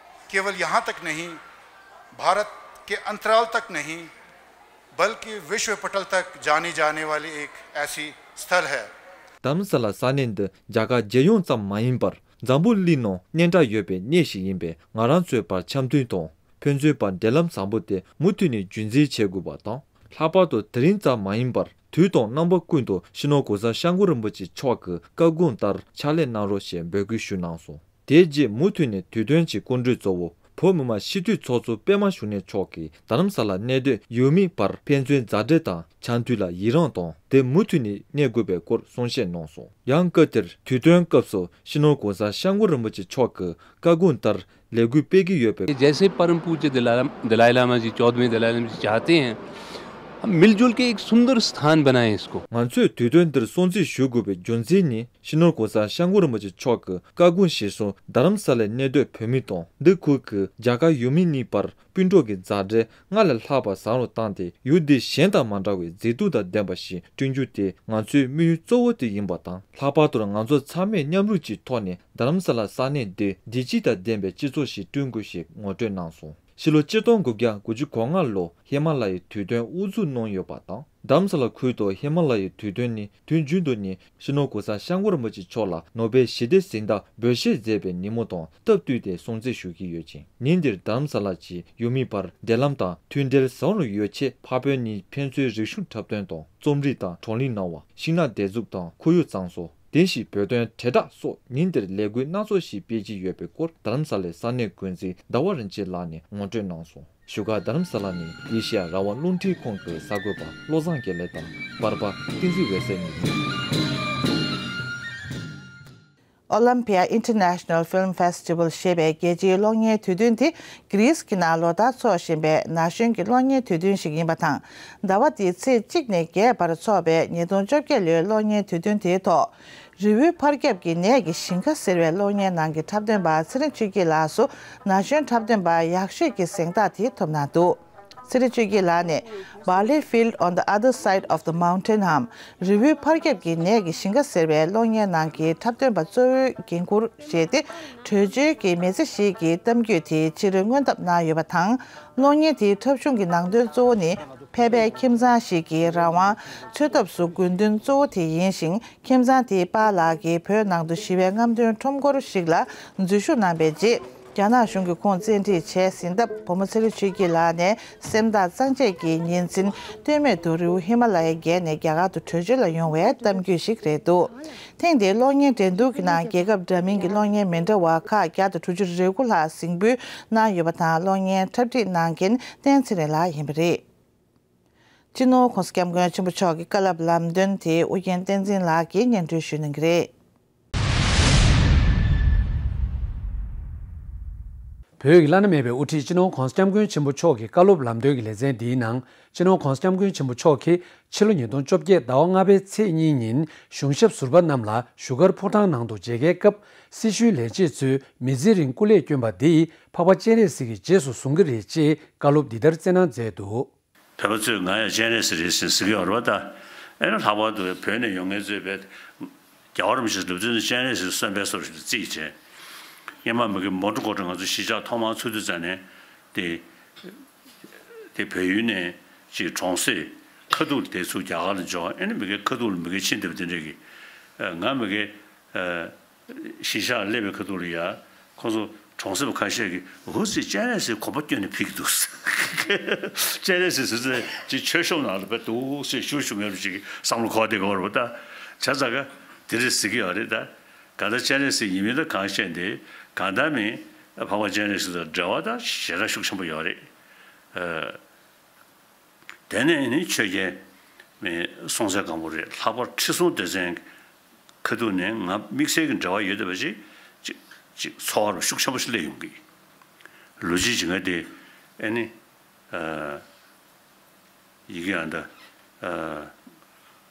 केवल यहाँ तक नहीं, भारत के अंतराल तक नहीं, बल्कि विश्व पटल तक जानी जाने वाली एक ऐसी स्थल है। རྡ་རམ་ས་ལ་ས་གནས་འདི་རྒྱ་གར་རྒྱལ་ཡོངས་ཙམ་མ་ཡིན་པར་འཛམ་བུ་གླིང་ནང་སྙན་གྲགས་ཡོད་པའི་གནས་ཤིག་ཡིན་པས། ང་རང་ཚོའི་བར་འཆམ་མཐུན་དང་ཕན་ཚུན་བར་འབྲེལ་ལམ་བཟང་པོ་དེ་མུ་མཐུད་ནས་རྒྱུན་འཛིན་བྱེད་དགོས་པ་དང་། ལྷག་པར་དུ་དེ་རིང་ཙམ་མ་ཡིན་པར་དུས་དང་རྣམ་པ་ཀུན་ཏུ་སྤྱི་ནོར་༸གོང་ས་༸སྐྱབས་མགོན་རིན་པོ་ཆེ་མཆོག་གི་བཀའ་དགོངས་ལྟར་ཕྱག་ལས་གནང་རོགས་ཞེས་འབོད་སྐུལ་ཞུས་གནང་སོང་། དེའི་རྗེས་མུ་མཐུད་ནས་དུས་སྟོན་གྱི་སྐུ་མགྲོན་གཙོ་བོ་བོད་མི་མང་སྤྱི་འཐུས་ཚོགས་གཙོ་པད་མ་བཞུགས་གནས་མཆོག་གིས་རྡ་རམ་ས་ལ་གནས་སྡོད་ཡུལ་མི་བར་ཕན་ཚུན་མཛའ་འབྲེལ་དང་འཆམ་མཐུན་ལ་ཡི་རངས་དང་། དེ་མུ་མཐུད་ནས་གནས་དགོས་པའི་སྐོར་གསུང་བཤད་གནང་སོང་། ཡང་སྐབས་དེར་དུས་སྟོན་སྐབས་སུ་སྤྱི་ནོར་༸གོང་ས་༸སྐྱབས་མགོན་རིན་པོ་ཆེ་མཆོག་གི་བཀའ་དགོངས་ལྟར་ལས་འགུལ་སྤེལ་གྱི་ཡོད་པའི། जैसे परम पूज्य दलाई दलाई लामा जी, चौदहवें दलाई लामा जी चाहते हैं, हम मिलजुल के एक सुंदर स्थान बनाएं इसको। ང་ཚོས་དུས་སྟོན་འདིར་སྲུང་བརྩི་ཞུ་དགོས་པའི་རྒྱུ་མཚན་ནི། སྤྱི་ནོར་༸གོང་ས་༸སྐྱབས་མགོན་རིན་པོ་ཆེ་མཆོག་གི་བཀའ་དགོངས་གཞིར་བཟུང་རྡ་རམ་ས་ལའི་གནས་སྡོད་བོད་མི་དང་འདི་ཁུལ་གྱི་རྒྱ་གར་ཡུལ་མི་གཉིས་བར་སྤུན་གྲོགས་ཀྱི་མཛའ་འབྲེལ་སྔར་ལས་ལྷག་པར་བཟང་རུ་བཏང་སྟེ། ཡུལ་སྡེ་གཞན་དང་མ་འདྲ་བའི་མཛེས་སྡུག་དང་ལྡན་པ་ཞིག་བསྐྲུན་རྒྱུ་དེ་ང་ཚོའི་དམིགས་ཡུལ་གཙོ་བོ་དེ་ཡིན་པ་དང་། ལྷག་པར་དུ་ང་ཚོ་ཚང་མས་མཉམ་རུབ་ཀྱི་ཐོག་ནས་རྡ་རམ་ས་ལ་ས་གནས་འདི་བདེ་སྐྱིད་དང་ལྡན་པའི་སྤྱི་ཚོགས་ཤིག་བསྐྲུན་དགོས་ཞེས་ངོ་སྤྲོད་གནང་སོང་། ཕྱི་ལོ་ཆིག་སྟོང་དགུ་བརྒྱ་དགུ་བཅུ་གོ་ལྔ་ལོར་ཧི་མ་ལ་ཡའི་དུས་སྟོན་དབུ་འཛུགས་གནང་ཡོད་པ་དང་། རྡ་རམ་ས་ལ་ཁུལ་དུ་ཧི་མ་ལ་ཡའི་དུས་སྟོན་ནི་དུས་རྒྱུན་དུ་ནི་སྤྱི་ནོར་༸གོང་ས་༸སྐྱབས་མགོན་རིན་པོ་ཆེ་མཆོག་ལ་ནོ་བེལ་ཞི་བདེའི་གཟེངས་རྟགས་འབུལ་བཞེས་མཛད་པའི་ཉིན་མོ་དང་སྟབས་བསྟུན་ཏེ་སྲུང་བརྩི་ཞུ་གི་ཡོད་ཅིང་། ཉིན་འདིར་རྡ་རམ་ས་ལ་གྱི་ཡུལ་མི་བར་འབྲེལ་ལམ་དང་མཐུན་འབྲེལ་བཟང་རུ་ཡོང་ཆེད་འཕགས་བོད་གཉིས་ཕན་ཚུན་རིག་གཞུང་འཁྲབ་སྟོན་དང་། རྩོམ་རིག་དང་བགྲོ་གླེང་གནང་བ། ཤིང་ནགས་འདེབས་འཛུགས་དང་ཁོར་ཡུག་གཙང་བཟོ། དེ་བཞིན་བོད་དོན་དྲིལ་བསྒྲགས་སོགས་ཉིན་འདིར་ལས་འགུལ་སྣ་ཚོགས་ཤིག་སྤེལ་གྱི་ཡོད་པའི་སྐོར་རྡ་རམ་ས་ལའི་ས་གནས་འགོ་འཛིན་ཟླ་བ་རིན་ཆེན་ལགས་ནས་ངོ་སྤྲོད་གནང་སོང་། བཞུགས་སྒར་རྡ་རམ་ས་ལ་ནས་ཨེ་ཤེ་ཡ་རང་དབང་རླུང་འཕྲིན་ཁང་གི་གསར་འགོད་པ་བློ་བཟང་དགེ་ལེགས་དང་པར་པ་བསྟན་འཛིན་འོད་ཟེར་གཉིས་ཡིན། Olympia International Film Festival ཞེས་པའི་རྒྱལ་སྤྱིའི་གློག་བརྙན་དུས་སྟོན་དེ་གྷི་རིས་ཀྱི་ནང་ལོ་ལྟར་འཚོགས་བཞིན་པའི་ན་གཞོན་གྱི་གློག་བརྙན་དུས་སྟོན་ཞིག་ཡིན་པ་དང་། ཟླ་བ་འདིའི་ཚེས་གཅིག་ནས་བརྒྱད་བར་འཚོགས་པའི་ཉིས་སྟོང་བཅོ་བརྒྱད་ལོའི་གློག་བརྙན་དུས་སྟོན་དེའི་ཐོག་རི་བོའི་ཕར་རྒྱབ་ཀྱི་ནས་ཀྱི་ཞིང་ཁ་ཟེར་བའི་གློག་བརྙན་ནང་གི་འཁྲབ་སྟོན་པ་ཚེ་རིང་ཆོས་སྐྱིད་ལགས་སུ་ན་གཞོན་འཁྲབ་སྟོན་པ་ཡག་ཤོས་ཀྱི་གཟེངས་རྟགས་དེ་ཐོབ་གནང་འདུག་ཚེ་རིང་ཆོས་སྐྱིད་ལགས་ནས་Barley Field on the Other Side of the Mountain འམ་རི་བོའི་ཕར་རྒྱབ་ཀྱི་ནས་ཀྱི་ཞིང་ཁ་ཟེར་བའི་གློག་བརྙན་ནང་གི་འཁྲབ་སྟོན་པ་གཙོ་བོའི་འགན་འཁུར་བཞེས་ཏེ། བྲོས་བྱོལ་གྱི་མི་ཚེ་ཞིག་གི་གཏམ་རྒྱུད་དེ་ཕྱི་རོལ་སྔོན་བཏབ་གནང་ཡོད་པ་དང་། གློག་བརྙན་དེའི་འཁྲབ་གཞུང་གི་ནང་དོན་གཙོ་བོ་ནི་ཕལ་པའི་ཁྱིམ་ཚང་ཞིག་གི་རང་དབང་འཚོལ་ཐབས་སུ་དགོས་འདུན་གཙོ་བོ་དེ་ཡིན་ཞིང་། ཁྱིམ་ཚང་དེའི་པཱ་ལགས་ཀྱིས་བོད་ནང་དུ་ཞི་བའི་རྔམ་སྟོན་ཁྲོམ་སྐོར་ཞིག་ལ་འཛུལ་ཞུགས་གནང་པའི་རྗེས། རྒྱ་ནག་གཞུང་གིས་ཁོང་བཙན་ཁྲིད་བྱས་ཟིན་སྟབས། བུ་མོ་ཚེ་རིང་ཆོས་སྐྱིད་ལགས་ནས་སེམས་ཐག་གཙང་བཅད་ཀྱིས་ཉིན་མཚན་ལྟོས་མེད་དུ་རི་བོ་ཧི་མ་ལ་ཡ་བརྒལ་ནས་རྒྱ་གར་དུ་བྲོས་བྱོལ་ལ་ཡོང་བའི་གཏམ་རྒྱུད་ཞིག་རེད་འདུག་ཐེངས་འདིའི་གློག་བརྙན་འགྲན་བསྡུར་གྱི་ནང་རྒྱལ་ཁབ་འདྲ་མིན་གྱི་གློག་བརྙན་མི་འདྲ་བ་ཁག་བརྒྱ་དང་དྲུག་ཅུ་རེ་དགུ་ལྷག་གཟིགས་འབུལ་གནང་ཡོད་པ་དང་། གློག་བརྙན་འཁྲབ་ཁྲིད་གནང་མཁན་བསྟན་ཚེ་རིང་ལགས་ཡིན་པ་རེད། སྤྱི་ནོར་༸གོང་ས་༸སྐྱབས་མགོན་ཆེན་པོ་མཆོག་གི་བཀའ་སློབ་ལམ་སྟོན་དེ་ཨུ་རྒྱན་བསྟན་འཛིན་ལགས་ཀྱིས་སྙན་སྒྲོན་ཞུ་གནང་གི་རེད། བོད་ཀྱི་བླ་ན་མེད་པའི་དབུ་ཁྲིད་སྤྱི་ནོར་༸གོང་ས་༸སྐྱབས་མགོན་ཆེན་པོ་མཆོག་གི་བཀའ་སློབ་ལམ་སྟོན་གྱི་ལེ་ཚན་འདིའི་ནང་། སྤྱི་ནོར་༸གོང་ས་༸སྐྱབས་མགོན་ཆེན་པོ་མཆོག་གིས་ཕྱི་ལོ་ཉིས་སྟོང་བཅོ་བརྒྱད་ཟླ་བ་ལྔ་པའི་ཚེས་གཉིས་ཉིན་གཞུང་ཞབས་ཟུར་པ་རྣམས་ལ་བཞུགས་སྒར་ཕོ་བྲང་ནང་དུ་མཇལ་ཁའི་སྐབས། སྲི་ཞུའི་ལས་བྱེད་ཚོས་མི་ཚེ་རིང་སྐུ་ལས་བསྐྱོན་པ་འདི་འཕགས་པ་སྤྱན་རས་གཟིགས་ཀྱི་རྗེས་སུ་བཟུང་གི་རེད་ཅེས་བཀའ་སློབ་འདི་ལྟར་སྩལ་གནང་མཛད་འདུག་བོད་པ་ཚོས་ང་ཡང་སྤྱན་རས་གཟིགས་རེད་ཟེར་ཟེར་གྱི་ཡོད་རེད་པ། ད་ཨེ་ན་ལྷག་པར་དུ་བོད་ནས་ཡོང་མཁན་ཚོས་བས་རྒྱལ་བ་རིན་པོ་ཆེ་ལབ་དུས་ནི་སྤྱན་རས་གཟིགས་གསོན་པོའི་བཟོ་ཞིག་ཏུ་བརྩིས་བྱས། སྔོན་མ་མི་གི་མོན་གྷོ་ཁྲོམ་ང་ཚོ་གཞིས་ཆགས་ཐོག་མར་ཚུགས་དུས་ཙམ་ནས་དེ། དེ་བལ་ཡུལ་ནས་ཅིག་གྲོང་གསེབ་ཁ་ཐུག་དེ་ཚུར་རྒྱ་གར་ལ་འབྱོར། ཨེ་ནི་མི་གའི་ཁ་ཐུག་ལ་མི་གའི་ཕྱིན་བསྡད་པ་དེ་འདྲས་ཀྱི། ཨ། ང་མི་གའི། ཨ། གཞིས་ཆགས་སླེབས་པའི་ཁ་ཐུག་ལ་ཡ། ཁོང་ཚོ་གྲོང་གསེབ་ཁ་ཤས་ཀྱིས་འུ་ཚོས་སྤྱན་རས་གཟིགས་གོམ་པ་བསྐྱོན་ནས་ཕེབས་ཀྱི་འདུག་སྤྱན་རས་གཟིགས་ཟེར་ཚེ་ཅིག་མཆོད་གཤོམ་ནང་ལ་བས་འདུག་སེ་ཞུ་ཞུ་མེད་པ་ཅིག་བསམ་བློ་འཁོར་བསྡད་ཀྱི་ཡོད་རེད་པ། ད་བྱས་ཙང་ག་དེ་འདྲས་ཟེར་གྱི་ཡོད་རེད། ད་གང་ལྟར་སྤྱན་རས་གཟིགས་ཡིན་མིན་ལ་གང་ཤེས་འདི་གང་ལྟར་མིན། འཕགས་པ་སྤྱན་རས་གཟིགས་དང་འབྲེལ་བ་ད་ཞེ་དྲག་ཤུགས་ཆེན་པོ་ཡོད་རེད། ཨ། དེ་ནས་ནི་ཆོས་རྒྱལ་མེ་སྲོང་བཙན་སྒམ་པོ་རེད། ལྷག་པར་ཁྲི་སྲོང་ལྡེ་བཙན་ཁ་ཐུག་ནས་ང་དམིགས་བསལ་གྱི་འབྲེལ་བ་ཡོད་བསྡད་པ་ཅིག་ཅིག་ཅིག་ཚོར་བ་ཤུགས་ཆེན་པོ་ཞིག་སླེབས་ཡོང་གི། ལོ་རྒྱུས་ཀྱི་ང་དེ་ཨེ་ནི། ཨ། ཡི་གེ་ཨ་འདྲ། ཨ།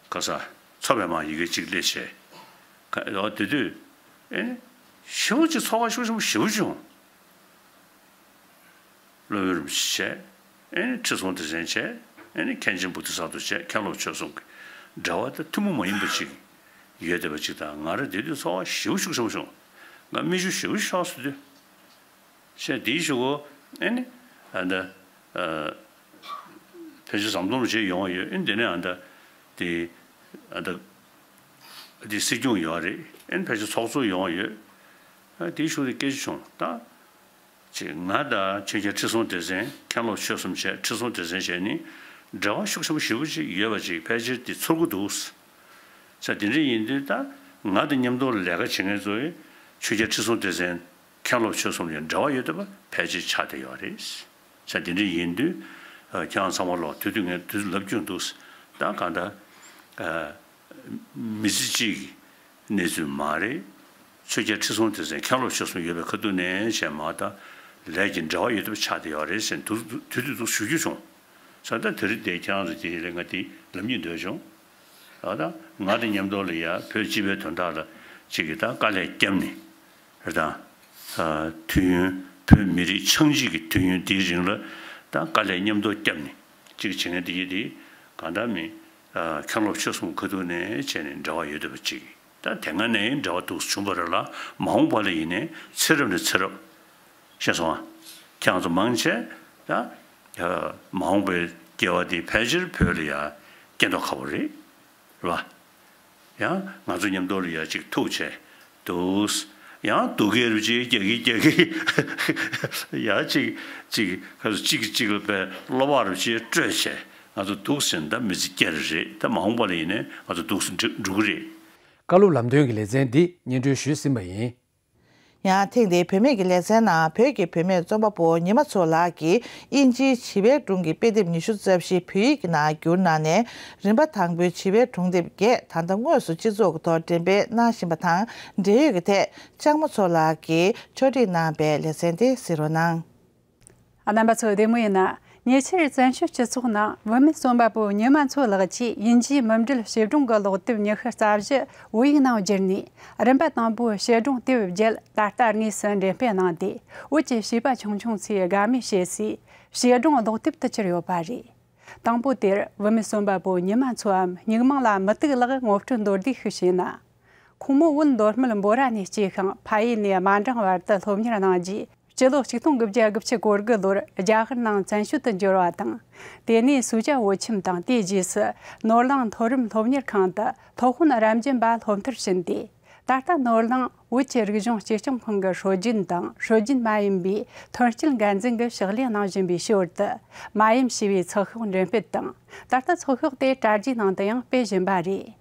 ག་ས། མཚོ་པདྨ་ཡི་གེ་གཅིག་སླེབས་བྱས། ཨོ་དེ་དུས་ཨེ་ནི་ཞེ་པོ་ཅིག་ཚོར་བ་ཤུགས་ཆེན་པོ་ཞེ་པོ་བྱུང་། སློབ་དཔོན་རིན་པོ་ཆེ་བྱས། ཨེ་ནི་ཁྲི་སྲོང་ལྡེ་བཙན་བྱས། ཨེ་ནི་མཁན་ཆེན་བོ་དྷི་ས་ཏྭ་བྱས། མཁན་སློབ་ཆོས་གསུམ་གྱི་འབྲེལ་བ་དེ་ཐུན་མོང་མ་ཡིན་པ་ཅིག་ཡོད་བསྡད་པ་ཅིག་དང་། ང་རང་དེ་དུས་ཚོར་བ་ཞེ་པོ་ཤུགས་ཆེན་པོ་བྱུང་། ང་མིག་ཆུ་ཞེ་པོ་ཤོར་སོང་དུས། བྱས་དེའི་གཞུག་གུ་ཨེ་ནི་ཨ་འདྲ། ཨ། ཕལ་ཆེར་ཟམ་གདོང་རུ་བྱས་ཡོང་བ་ཡོད། ཨེ་ནི་དེ་ནས་ཨ་འདྲ། དེ་ཨ་འདྲ། དེ་སྲིད་སྐྱོང་ཡོད་རེད། ཨེ་ནི་ཕལ་ཆེར་ཚོགས་གཙོ་ཡོང་བ་ཡོད། ཨ། དེའི་གཞུག་དེ་སྐད་ཆ་བྱུང་ད། ཅེས་ང་དང་ཆོས་རྒྱལ་ཁྲི་སྲོང་ལྡེ་བཙན། མཁན་སློབ་ཆོས་གསུམ་བྱས། ཁྲི་སྲོང་ལྡེ་བཙན་བྱས་ནི་འབྲེལ་བ་ཤུགས་ཆེན་པོ་ཞེ་པོ་ཅིག་ཡོད་པ་ཅིག་ཕལ་ཆེར་དེ་ཚོར་གྱི་འདུག་ས། དེ་འདྲ་ཡིན་དུས་ད་ང་དང་མཉམ་དུ་ལས་ཀ་བྱེད་མཁན་ཚོས་ཆོས་རྒྱལ་ཁྲི་སྲོང་ལྡེ་བཙན། མཁན་སློབ་ཆོས་གསུམ་ལ་འབྲེལ་བ་ཡོད་བསྡད་པ་ཕལ་ཆེར་ཆགས་བསྡད་ཡོད་རེད། ས་དེ་འདྲ་ཡིན་དུས། ཨ། ཁྱེད་རང་ཚང་མ་ལོག་དུས་དུས་ངས་དུས་ལབ་རྒྱུ་འདུག་ས། ད་གང་ལྟར། ཨ། མི་ཚེ་གཅིག་གི་གནས་ཚུལ་མ་རེད། ཆོས་རྒྱལ་ཁྲི་སྲོང་ལྡེ་བཙན་མཁན་སློབ་ཆོས་གསུམ་ཡོད་པའི་ཁ་ཐུག་ནས་བྱས་མ་ད་ལས་ཀྱི་འབྲེལ་བ་ཡོད་བསྡད་པ་ཆགས་བསྡད་ཡོད་རེད་ཟེར་དུས་དུས་དུས་དུ་ཞུ་རྒྱུ་བྱུང་། ས་ད་དེ་རིང་དེ་ཁྱེད་རང་ཚོ་དེ་ལས་ང་དེ་ལབ་སྙིང་འདོད་བྱུང་། ཨ། ད་ང་དང་མཉམ་དུ་ལ་ཡ་བོད་སྤྱི་པའི་དོན་དག་ལ་གཅིག་གིས་ད་དཀའ་ལས་བརྒྱབ་ནས་རེད་ད། ཨ། དུས་ཡུན་བོད་མི་རིགས་ཆགས་འཇིག་གི་དུས་ཡུན་འདིའི་རིང་ལ་ད་དཀའ་ལས་མཉམ་དུ་བརྒྱབ་ནས་གཅིག་བྱེད་མཁན་དེ་གྱིས་དེ་གང་ལྟར་མི། ཨ། མཁན་སློབ་ཆོས་གསུམ་ཁ་ཐུག་ནས་བྱས་ནས་འབྲེལ་བ་ཡོད་བསྡད་པ་གཅིག་ད་དེ་སྔ་ནས་འབྲེལ་བ་འདུག་བྱུང་བ་རེད་ལ། མ་འོངས་པ་ལ་ཡིན་ནའི་ཚེ་རབས་ནས་ཚེ་རབས། ཤེས་སོང་ཨ། ཁྱེད་རང་ཚོ་མང་ཆེ་ད། ཨ། མ་འོངས་པའི་སྐྱེ་བ་འདི་ཕལ་ཆེར་བོད་ལ་ཡ་སྐྱེ་མདོག་ཁ་པོ་རེད། རེད་པ། ཡང་ང་ཚོ་མཉམ་དུ་ལ་ཡ་གཅིག་ཐུག་བྱས་འདུག་ཡང་སྡུག་སྐད་རུ་ཅིག་རྒྱག་གི་རྒྱག་གི། ཡ་གཅིག་གཅིག་ག་ཚོད་གཅིག་གིས་གཅིག་ལ་པའི་བློ་བག་རུ་ཅིག་སྤྲོད་བྱས་ང་ཚོ་འདུག་ཟེར་ན་ད་མི་ཚེ་སྐྱེལ་རེད། ད་མ་འོངས་པ་ལ་ཡིན་ནའི་ང་ཚོ་འདུག་ཟེར་འགྲོ་གི་རེད། བཀའ་སློབ་ལམ་སྟོན་གྱི་ལེ་ཚན་འདི་སྙན་སྒྲོན་ཞུས་ཟིན་པ་ཡིན། ཡང་ཐེངས་འདིའི་བུད་མེད་ཀྱི་ལེ་ཚན་ནང་བོད་ཀྱི་བུད་མེད་རྩོམ་པ་པོ་ཉི་མ་མཚོ་ལགས་ཀྱིས་དབྱིན་ཇིའི་བྱིས་པའི་སྒྲུང་གི་དཔེ་དེབ་ཉི་ཤུ་རྩ་བཞི་བོད་ཡིག་གི་ནང་བསྒྱུར་གནང་ནས། རིམ་པ་དང་པོའི་བྱིས་པའི་སྒྲུང་དེབ་བརྒྱད་ད་ལྟ་དངོས་སུ་སྤྱི་ཚོགས་ཀྱི་ཐོག་འགྲེམས་སྤེལ་གནང་བཞིན་པ་དང་འབྲེལ་ཡོད་ཀྱི་ཐད་ལྕགས་མོ་མཚོ་ལགས་ཀྱིས་ཕྱོགས་སྒྲིག་གནང་པའི་ལེ་ཚན་དེ་གཟིགས་རོགས་གནང་། རྣམ་པ་ཚོ་བདེ་མོ་ཡིན་ན། ཉེ་ཆར་བཙན་བྱོལ་སྤྱི་ཚོགས་ནང་བུད་མེད་རྩོམ་པ་པོ་ཉི་མ་མཚོ་ལགས་ཀྱིས་དབྱིན་ཇིའི་མུ་འབྲེལ་བྱིས་སྒྲུང་གི་ཀློག་དེབ་ཉི་ཤུ་རྩ་བཞི་བོད་ཡིག་ནང་བསྒྱུར་ནས། རིམ་པ་དང་པོའི་བྱིས་སྒྲུང་དེབ་བརྒྱད་ད་ལྟ་དངོས་སུ་འགྲེམས་སྤེལ་གནང་སྟེ། བོད་ཀྱི་བྱིས་པ་ཆུང་ཆུང་ཚོས་དགའ་མོས་བྱེད་སའི་བྱིས་སྒྲུང་ཀློག་དེབ་ཏུ་གྱུར་ཡོད་པ་རེད། དང་པོ་དེར་བུད་མེད་རྩོམ་པ་པོ་ཉི་མ་མཚོའམ་སྨྱུག་མིང་ལ་མུ་ཏིག་ལགས་ངོ་སྤྲོད་མདོར་བསྡུས་ཤིག་བྱས་ན། ཁོང་མོ་བོད་མདོ་སྨད་འབོ་ར་ནས་སྐྱེས་ཤིང་། ཕ་ཡུལ་ནས་དམའ་འབྲིང་བར་དུ་སློབ་གཉེར་གནང་རྗེས། སྤྱི་ལོ་ཆིག་སྟོང་དགུ་བརྒྱ་དགུ་བཅུ་གོ་དགུ་ལོར་རྒྱ་གར་ནང་བཙན་བྱོལ་དུ་འབྱོར་བ་དང་། དེ་ནས་སུ་ཇཱ་བོད་ཁྱིམ་དང་། དེའི་རྗེས་སུ་ནོར་གླིང་མཐོ་རིམ་སློབ་གཉེར་ཁང་དུ་སློབ་དཔོན་རབ་འབྱམས་པ་སློབ་མཐར་ཕྱིན་ཏེ། ད་ལྟ་ནོར་གླིང་བོད་ཀྱི་རིག་གཞུང་གཅེས་སྐྱོང་ཁང་གི་སྲོལ་རྒྱུན་དང་སྲོལ་རྒྱུན་མ་ཡིན་པའི་ཐོན་སྐྱེད་འགན་འཛིན་གྱི་ཕྱག་ལས་གནང་བཞིན་པའི་ཞོར་དུ། མ་ཡུམ་ཞེས་པའི་ཚགས་ཤོག་འགྲེམས་སྤེལ་དང་། ད་ལྟ་ཚགས་ཤོག་དེ་དྲ་རྒྱའི་ནང་དུ་ཡང་སྤེལ་བཞིན་པ་རེད།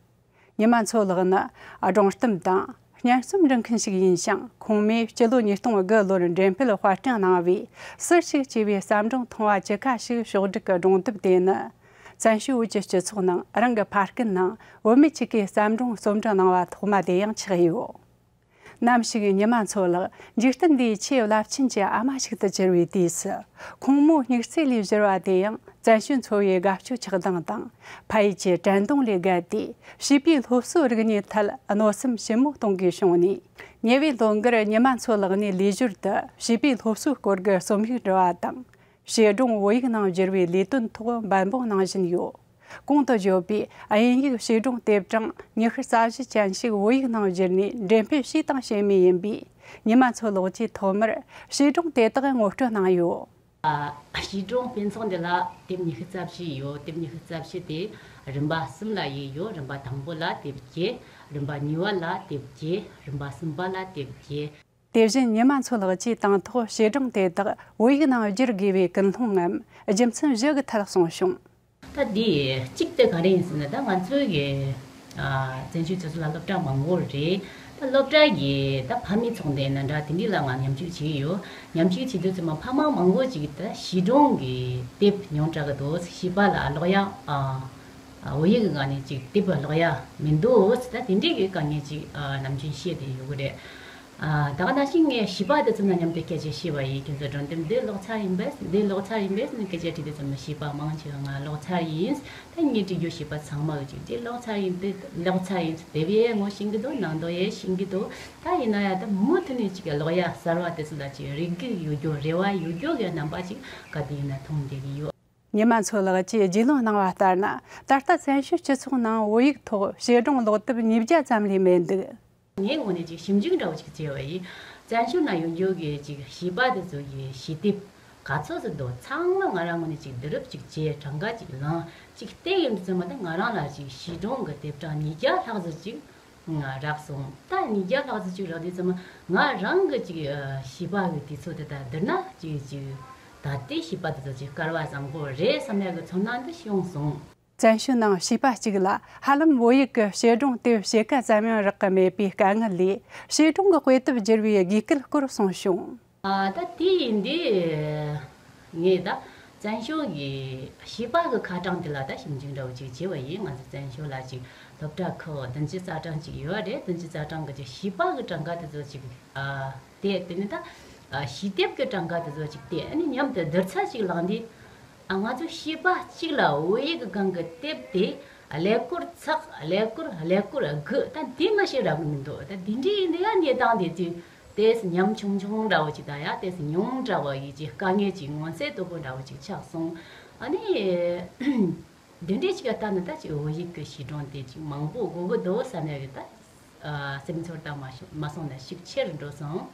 ཉི་མ་མཚོ་ལགས་ནི་སྒྲུང་གཏམ་དང་སྙན་རྩོམ་འབྲི་མཁན་ཞིག་ཡིན་ཞིང་། ཁོང་མོས་སྤྱི་ལོ་ཉིས་སྟོང་དགུ་ལོར་འགྲེམས་སྤེལ་དཔར་སྐྲུན་གནང་བའི་སུ་ཞིག་ཅེས་པའི་བརྩམས་སྒྲུང་ཐུང་བ་བཅུ་ཁ་ཞིག་ཕྱོགས་བསྒྲིགས་ཀྱི་སྒྲུང་དེབ་དེ་ནི། བཙན་བྱོལ་བོད་ཀྱི་སྤྱི་ཚོགས་ནང་རང་གི་ཕ་རྒན་ནང་བུད་མེད་ཅིག་གིས་བརྩམས་སྒྲུང་རྩོམ་འབྲི་གནང་བ་ཐོག་མ་དེ་ཡང་ཆགས་ཡོད། ནམ་ཞིག་ཉི་མ་མཚོ་ལགས་འཇིག་རྟེན་འདིའི་ཆེས་རླབས་ཆེན་གྱི་ཨ་མ་ཞིག་ཏུ་གྱུར་བའི་དུས་སུ། ཁོང་མོའི་སྨྱུག་རྩེ་ལས་གཞོལ་བ་དེ་ཡང་བཙན་བྱོལ་འཚོ་བའི་དགའ་སྐྱོ་ཆགས་སྡང་དང་། ཕ་ཡུལ་གྱི་དྲན་གདུང་ལས་བརྒལ་ཏེ། བྱིས་པའི་སློབ་གསོའི་རིག་གནས་ཐད་གནོད་སེམས་ཞིབ་མོ་གཏོང་དགོས་བྱུང་ནས། ཉེ་བའི་ལོ་འགར་ཉི་མ་མཚོ་ལགས་ནས་ལས་ཞོར་དུ་བྱིས་པའི་སློབ་གསོའི་སྐོར་གྱི་རྩོམ་ཡིག་འབྲི་བ་དང་། བྱིས་སྒྲུང་བོད་ཡིག་ནང་བསྒྱུར་བའི་ལས་དོན་ཐོག་འབད་འབུངས་གནང་བཞིན་ཡོད། གོང་དུ་བརྗོད་པའི་དབྱིན་ཡིག་བྱིས་སྒྲུང་དེབ་གྲངས་ཉི་ཤུ་རྩ་བཞི་ཅན་ཞིག་བོད་ཡིག་ནང་བསྒྱུར་ནས་འགྲེམས་སྤེལ་བྱས་དང་བྱེད་མུས་ཡིན་པས། ཉི་མ་མཚོ་ལགས་ཀྱིས་ཐོག་མར་བྱིས་སྒྲུང་དེ་དག་ངོ་སྤྲོད་གནང་ཡོད། ཨ། བྱིས་སྒྲུང་སྤུས་ཚོགས་འདི་ལ་དེབ་ཉི་ཤུ་རྩ་བཞི་ཡོད། དེབ་ཉི་ཤུ་རྩ་བཞི་དེ་རིམ་པ་གསུམ་ལ་དབྱེ་ཡོད། རིམ་པ་དང་པོ་ལ་དེབ་བརྒྱད། རིམ་པ་གཉིས་པ་ལ་དེབ་བརྒྱད། རིམ་པ་གསུམ་པ་ལ་དེབ་བརྒྱད། དེ་བཞིན་ཉི་མ་མཚོ་ལགས་ཀྱིས་དང་ཐོག་བྱིས་སྒྲུང་དེ་དག་བོད་ཡིག་ནང་བསྒྱུར་དགོས་པའི་ཀུན་སློང་ངམ་རྒྱུ་མཚན་བཞི་གི་ཐད་གསུངས་བྱུང་། ད་འདི་གཅིག་དེ་ག་རེ་ཡིན་ཟེར་ན། ད་ང་ཚོའི་གི་ཨ་བཙན་བྱོལ་སྤྱི་ཚོགས་ལ་སློབ་གྲྭ་མང་པོ་རེད། ད་སློབ་གྲྭ་གི་ད་ཕ་མའི་ཚོགས་འདུ་ཡིན་ན་འདྲ། དེ་འདྲ་ལ་ང་མཉམ་ཞུགས་བྱས་ཡོད། མཉམ་ཞུགས་བྱེད་དུས་ཙམ་པ་ཕ་མ་མང་པོ་ཅིག་ད་བྱིས་སྒྲུང་གི་དེབ་ཉུང་དྲགས་ཀྱི་འདུག། བྱིས་པ་ལ་ཀློག་ཡག་ཨ་བོད་ཡིག་གི་སྒང་ནས་ཅིག་དེབ་ཀློག་ཡག་མི་འདུག་ཟེར། ད་དེ་འདྲའི་གི་དཀའ་ངལ་ཅིག་ཨ་ནམ་རྒྱུན་བཤད་བསྡད་ཡོད་གི་རེད། ཨ་ད་ག་ནང་བཞིན་ངས་བྱིས་པ་དེ་ཚོ་ནང་མཉམ་དུ་སྐད་ཆ་བཤད་པ་ཡིན། ཁྱོད་ཚོ་སྒྲུང་དེབ་འདི་ཀློག་ཚར་ཡིན་པས། འདི་ཀློག་ཚར་ཡིན་པས་ཟེར་ནས་སྐད་ཆ་དྲིས་དུས་ཙམ་ལ་བྱིས་པ་མང་ཆེ་བ་ང་ཀློག་ཚར་ཡིན། ད་ངས་དྲི་རྒྱུ་བྱིས་པ་ཚང་མ་གི་ཅིག་འདི་ཀློག་ཚར་ཡིན། འདི་ཀློག་ཚར་ཡིན། དེབ་ཡས་ངོ་ཤེས་ཀྱི་འདུག། ནང་དོན་ཡས་ཤེས་ཀྱི་འདུག། ད་ཡིན་ན་ཡང་ད་མུ་མཐུད་ནས་ཅིག་ཀློག་ཡག་གསར་བ་དེ་ཚོ་ལ་ཅིག་རེ་སྒུག་ཡོད་རྒྱུ། རེ་བ་ཡོད་རྒྱུ་གི་རྣམ་པ་ཅིག་ག་དུས་ཡིན་ན་མཐོང་བསྡད་ཀྱི་ཡོད། ཉི་མ་མཚོ་ལགས་ཀྱིས་རྒྱུས་ལོན་གནང་བ་ལྟར་ན། ད་ལྟ་བཙན་བྱོལ་སྤྱི་ཚོགས་ནང་བོད་ཡིག་ཐོག་བྱིས་སྒྲུང་ཀློག་དེབ་ཉིས་བརྒྱ་ཙམ་ལས་མེད་འདུག། ངའི་ངོས་ནས་ཅིག་ཞིབ་འཇུག་འདྲ་བོ་ཅིག་བྱས་པ་ཡིན། བཙན་བྱོལ་ན་ཡོད་རྒྱུ་གི་ཅིག་བྱིས་པ་དེ་ཚོ་གི་བྱིས་དེབ་ག་ཚོད་ཙམ་འདུག། ཚང་མ་ང་རང་ངོས་ནས་ཅིག་བསྡུ་རུབ་ཅིག་བྱས། གྲངས་ཀ་ཅིག་བླངས། ཅིག་བལྟས་ཡོང་དུས་ཙམ་པ་ད་ང་རང་ལ་ཅིག་བྱིས་སྒྲུང་གི་དེབ་གྲངས་ཉིས་བརྒྱ་ལྷག་ཙམ་ཅིག་རག་སོང་། ད་ཉིས་བརྒྱ་ལྷག་ཙམ་ཅིག་རག་དུས་ཙམ་པ་ང་རང་གི་ཅིག་བྱིས་པ་གི་དུས་ཚོད་དེ་དང་བསྡུར་ན་ཅིག་ཅིག་ད་ལྟའི་བྱིས་པ་དེ་ཚོ་ཅིག་སྐལ་བ་བཟང་པོ་རེད་བསམ་ཡག་གི་ཚོར་སྣང་འདི་བྱུང་སོང་། བཙན་བྱོལ་ནང་བྱིས་པ་གཅིག་ལ་ཧ་ལམ་བོད་ཡིག་གི་བྱིས་སྒྲུང་དེབ་ཕྱེད་ཀ་ཙམ་ཡང་རག་གི་མེད་པའི་དཀའ་ངལ་ལས། བྱིས་སྒྲུང་གི་དཔེ་དེབ་བསྒྱུར་བའི་དགོས་གལ་སྐོར་གསུངས་བྱུང་། ཨ་ད་དེ་ཡིན་དུས་ངས་ད་བཙན་བྱོལ་གྱི་བྱིས་པ་གི་ཁ་གྲངས་དེ་ལ་ད་ཞིབ་འཇུག་འདྲ་བོ་ཅིག་བྱས་པ་ཡིན། ང་ཚོ་བཙན་བྱོལ་ལ་ཅིག་སློབ་གྲྭ་ཁག་བདུན་ཅུ་རྩ་གྲངས་ཅིག་ཡོད་རེད། བདུན་ཅུ་རྩ་གྲངས་གི་ཅིག་བྱིས་པ་གི་གྲངས་ཀ་དེ་ཚོ་ཅིག་ཨ་དེ་དེ་ནི་ད་ཨ་བྱིས་དེབ་ཀྱི་གྲངས་ཀ་དེ་ཚོ་ཅིག་དེ་ཨ་ནི་མཉམ་དུ་བསྡུར་ཚད་ཅིག་བླངས་དུས། ཨ་ང་ཚོ་བྱིས་པ་གཅིག་ལ་བོད་ཡིག་གི་སྒང་གི་དེབ་དེ་ཀླད་ཀོར་ཚེག་ཀླད་ཀོར་ཀླད་ཀོར་དགུ། ད་དེ་མ་ཞིག་རག་གི་མི་འདུག། ད་དེ་འདྲའི་ཡིན་དུས་ཡང་གནས་སྟངས་དེ་དུས་དེས་ཉམ་ཆུང་ཆུང་འདྲ་བོ་ཅིག་དང་ཡང་དེས་ཉུང་དྲགས་པ་ཡི་ཅིག་དཀའ་ངལ་ཅིག་མངོན་གསལ་དོད་པོ་འདྲ་བོ་ཅིག་ཆགས་སོང་། ཨ་ནི་དེ་འདྲའི་ཅིག་ལ་ལྟ་ན་ད་ཅིག་བོད་ཡིག་གི་བྱིས་སྒྲུང་དེ་ཅིག་མང་པོ་དགོས་ཀྱི་འདུག་བསམ་ཡག་གི་ད་ཨ་སེམས་ཚོར་དང་མ་ཤོ་མ་སོང་ན་ཤུགས་ཆེ་རུ་འགྲོ་སོང་།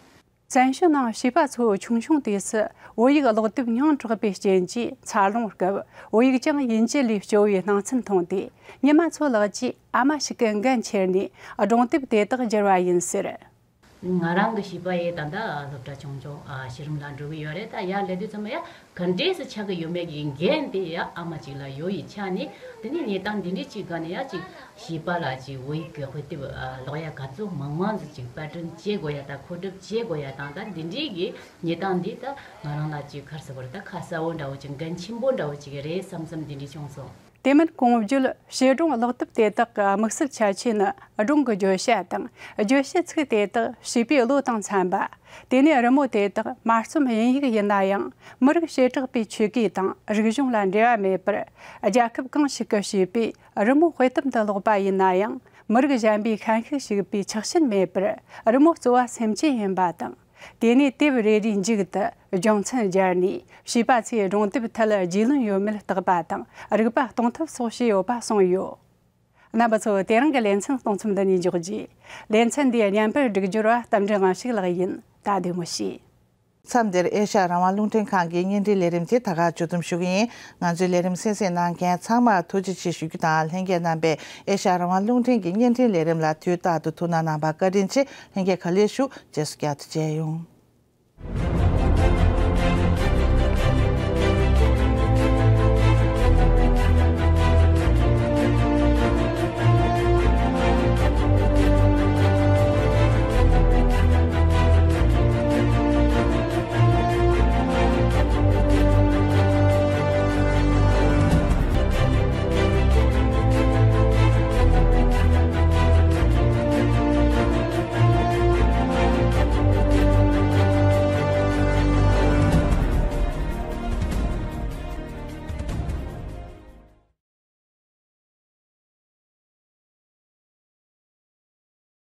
བཙན་བྱོལ་ནང་བྱིས་པ་ཚོ་ཆུང་ཆུང་དུས་སུ་བོད་ཡིག་ཀློག་དེབ་ཉུང་དྲགས་པའི་རྐྱེན་གྱིས། འཚར་ལོངས་སྐབས་བོད་ཡིག་ཀྱང་ཡིན་གཅིག་ལས་སྐྱོ་བའི་སྣང་ཚུལ་མཐོང་སྟེ། ཉི་མ་མཚོ་ལགས་ཀྱིས་ཨ་མ་ཞིག་གི་འགན་འཁྱེར་ནས་སྒྲུང་དེབ་དེ་དག་བསྒྱུར་བ་ཡིན་ཟེར། ང་རང་གི་བྱིས་པ་ཡིས་ད་ལྟ་སློབ་གྲྭ་ཆུང་ཆུང་ཨ་གཞི་རིམ་ལ་འགྲོ་གི་ཡོད་རེད། ད་ཡར་སླེབས་དུས་ཙམ་པ་ཡ་ག་འདྲས་སུ་ཆགས་ཀྱི་ཡོད་མེད་ཀྱི་འགན་དེ་ཡ་ཨ་མ་གཅིག་ལ་ཡོད་པའི་ཆ་ནས། དེ་ནས་གནས་སྟངས་འདི་འདྲས་ཅིག་སྒང་ནས་ཡ་ཅིག་བྱིས་པ་ལ་ཅིག་བོད་ཡིག་གི་དཔེ་དེབ་ཨ་ཀློག་ཡ་ག་ཚོད་མང་མང་ཟིག་ཅིག་པར་སྐྲུན་བྱེད་དགོས་ཡ་དང་། མཁོ་སྒྲུབ་བྱེད་དགོས་ཡ་དང་། ད་འདི་འདྲས་ཀྱི་གནས་སྟངས་འདི་ད་ང་རང་ལ་ཅིག་ག་རེ་ཟེར་དགོས་རེད། ད་ཁ་གསལ་བོ་འདྲ་བོ་ཅིག་འགན་ཆེན་པོ་འདྲ་བོ་ཅིག་རེད་བསམ་བསམ་འདི་འདྲས་བྱུང་སོང་། དེ་མིན་གོང་བརྗོད་བྱིས་སྒྲུང་ཀློག་དེབ་དེ་དག་གི་དམིགས་བསལ་ཁྱད་ཆོས་ནི། སྒྲུང་གི་བརྗོད་བྱ་དང་བརྗོད་བྱེད་ཚིག་དེ་དག་བྱིས་པའི་བློ་དང་འཚམ་པ། དེ་ནས་རི་མོ་དེ་དག་མ་རྩོམ་དབྱིན་ཡིག་ཡིན་ན་ཡང་། མི་རིགས་བྱེ་བྲག་པའི་ཆོས་གོས་དང་རིག་གཞུང་ལ་འབྲེལ་བ་མེད་པར། རྒྱལ་ཁབ་གང་ཞིག་གི་བྱིས་པས་རི་མོ་དཔེ་དེབ་འདི་ཀློག་པ་ཡིན་ན་ཡང་། མི་རིགས་གཞན་པའི་ཤན་ཤུགས་ཞུགས་པའི་ཆགས་ཞེན་མེད་པར། རི་མོ་གཙོ་བོ་སེམས་ཅན་ཡིན་པ་དང་། དེ་ནས་དེབ་རེ་རེའི་མཇུག་ཏུ་སྦྱོང་ཚན་སྦྱར་ནས། བྱིས་པ་ཚོས་སྒྲུང་དེབ་ཐད་རྒྱུས་ལོན་ཡོད་མེད་བརྟག་པ་དང་། རིག་པ་གཏོང་ཐབས་སོགས་བྱས་ཡོད་པ་གསུངས་ཡོད། རྣམ་པ་ཚོ། དེ་རིང་གི་ལེ་ཚན་གཏོང་མཚམས་འདི་ནས་འཇོག་རྒྱུ། ལེ་ཚན་འདིའི་བརྙན་པར་སྒྲིག་སྦྱོར་བ་རྟ་མགྲིན་དབང་ཕྱུག་ལགས་ཡིན། ད་བདེ་མོ་བྱོས། མཚམས་འདིར་ཨེ་ཤ་ཡ་རང་དབང་རླུང་འཕྲིན་ཁང་གི་བརྙན་འཕྲིན་ལས་རིམ་དེ་ད་ག་མཇུག་བསྡོམས་ཞུ་གི་ཡིན། ང་ཚོའི་ལས་རིམ་གསན་གཟིགས་གནང་མཁན་ཚང་མར་ཐུགས་རྗེ་ཆེ་ཞུ་རྒྱུ་དང་། ལྷན་རྒྱས་རྣམ་པས་ཨེ་ཤ་ཡ་རང་དབང་རླུང་འཕྲིན་གྱི་བརྙན་འཕྲིན་ལས་རིམ་ལ་དུས་རྟག་ཏུ་ཐུགས་སྣང་གནང་བར་བཀའ་དྲིན་ཆེ། ལྷན་རྒྱས་ག་ལེར་ཞུ། རྗེས་སུ་བསྐྱར་དུ་མཇལ་ཡོང་།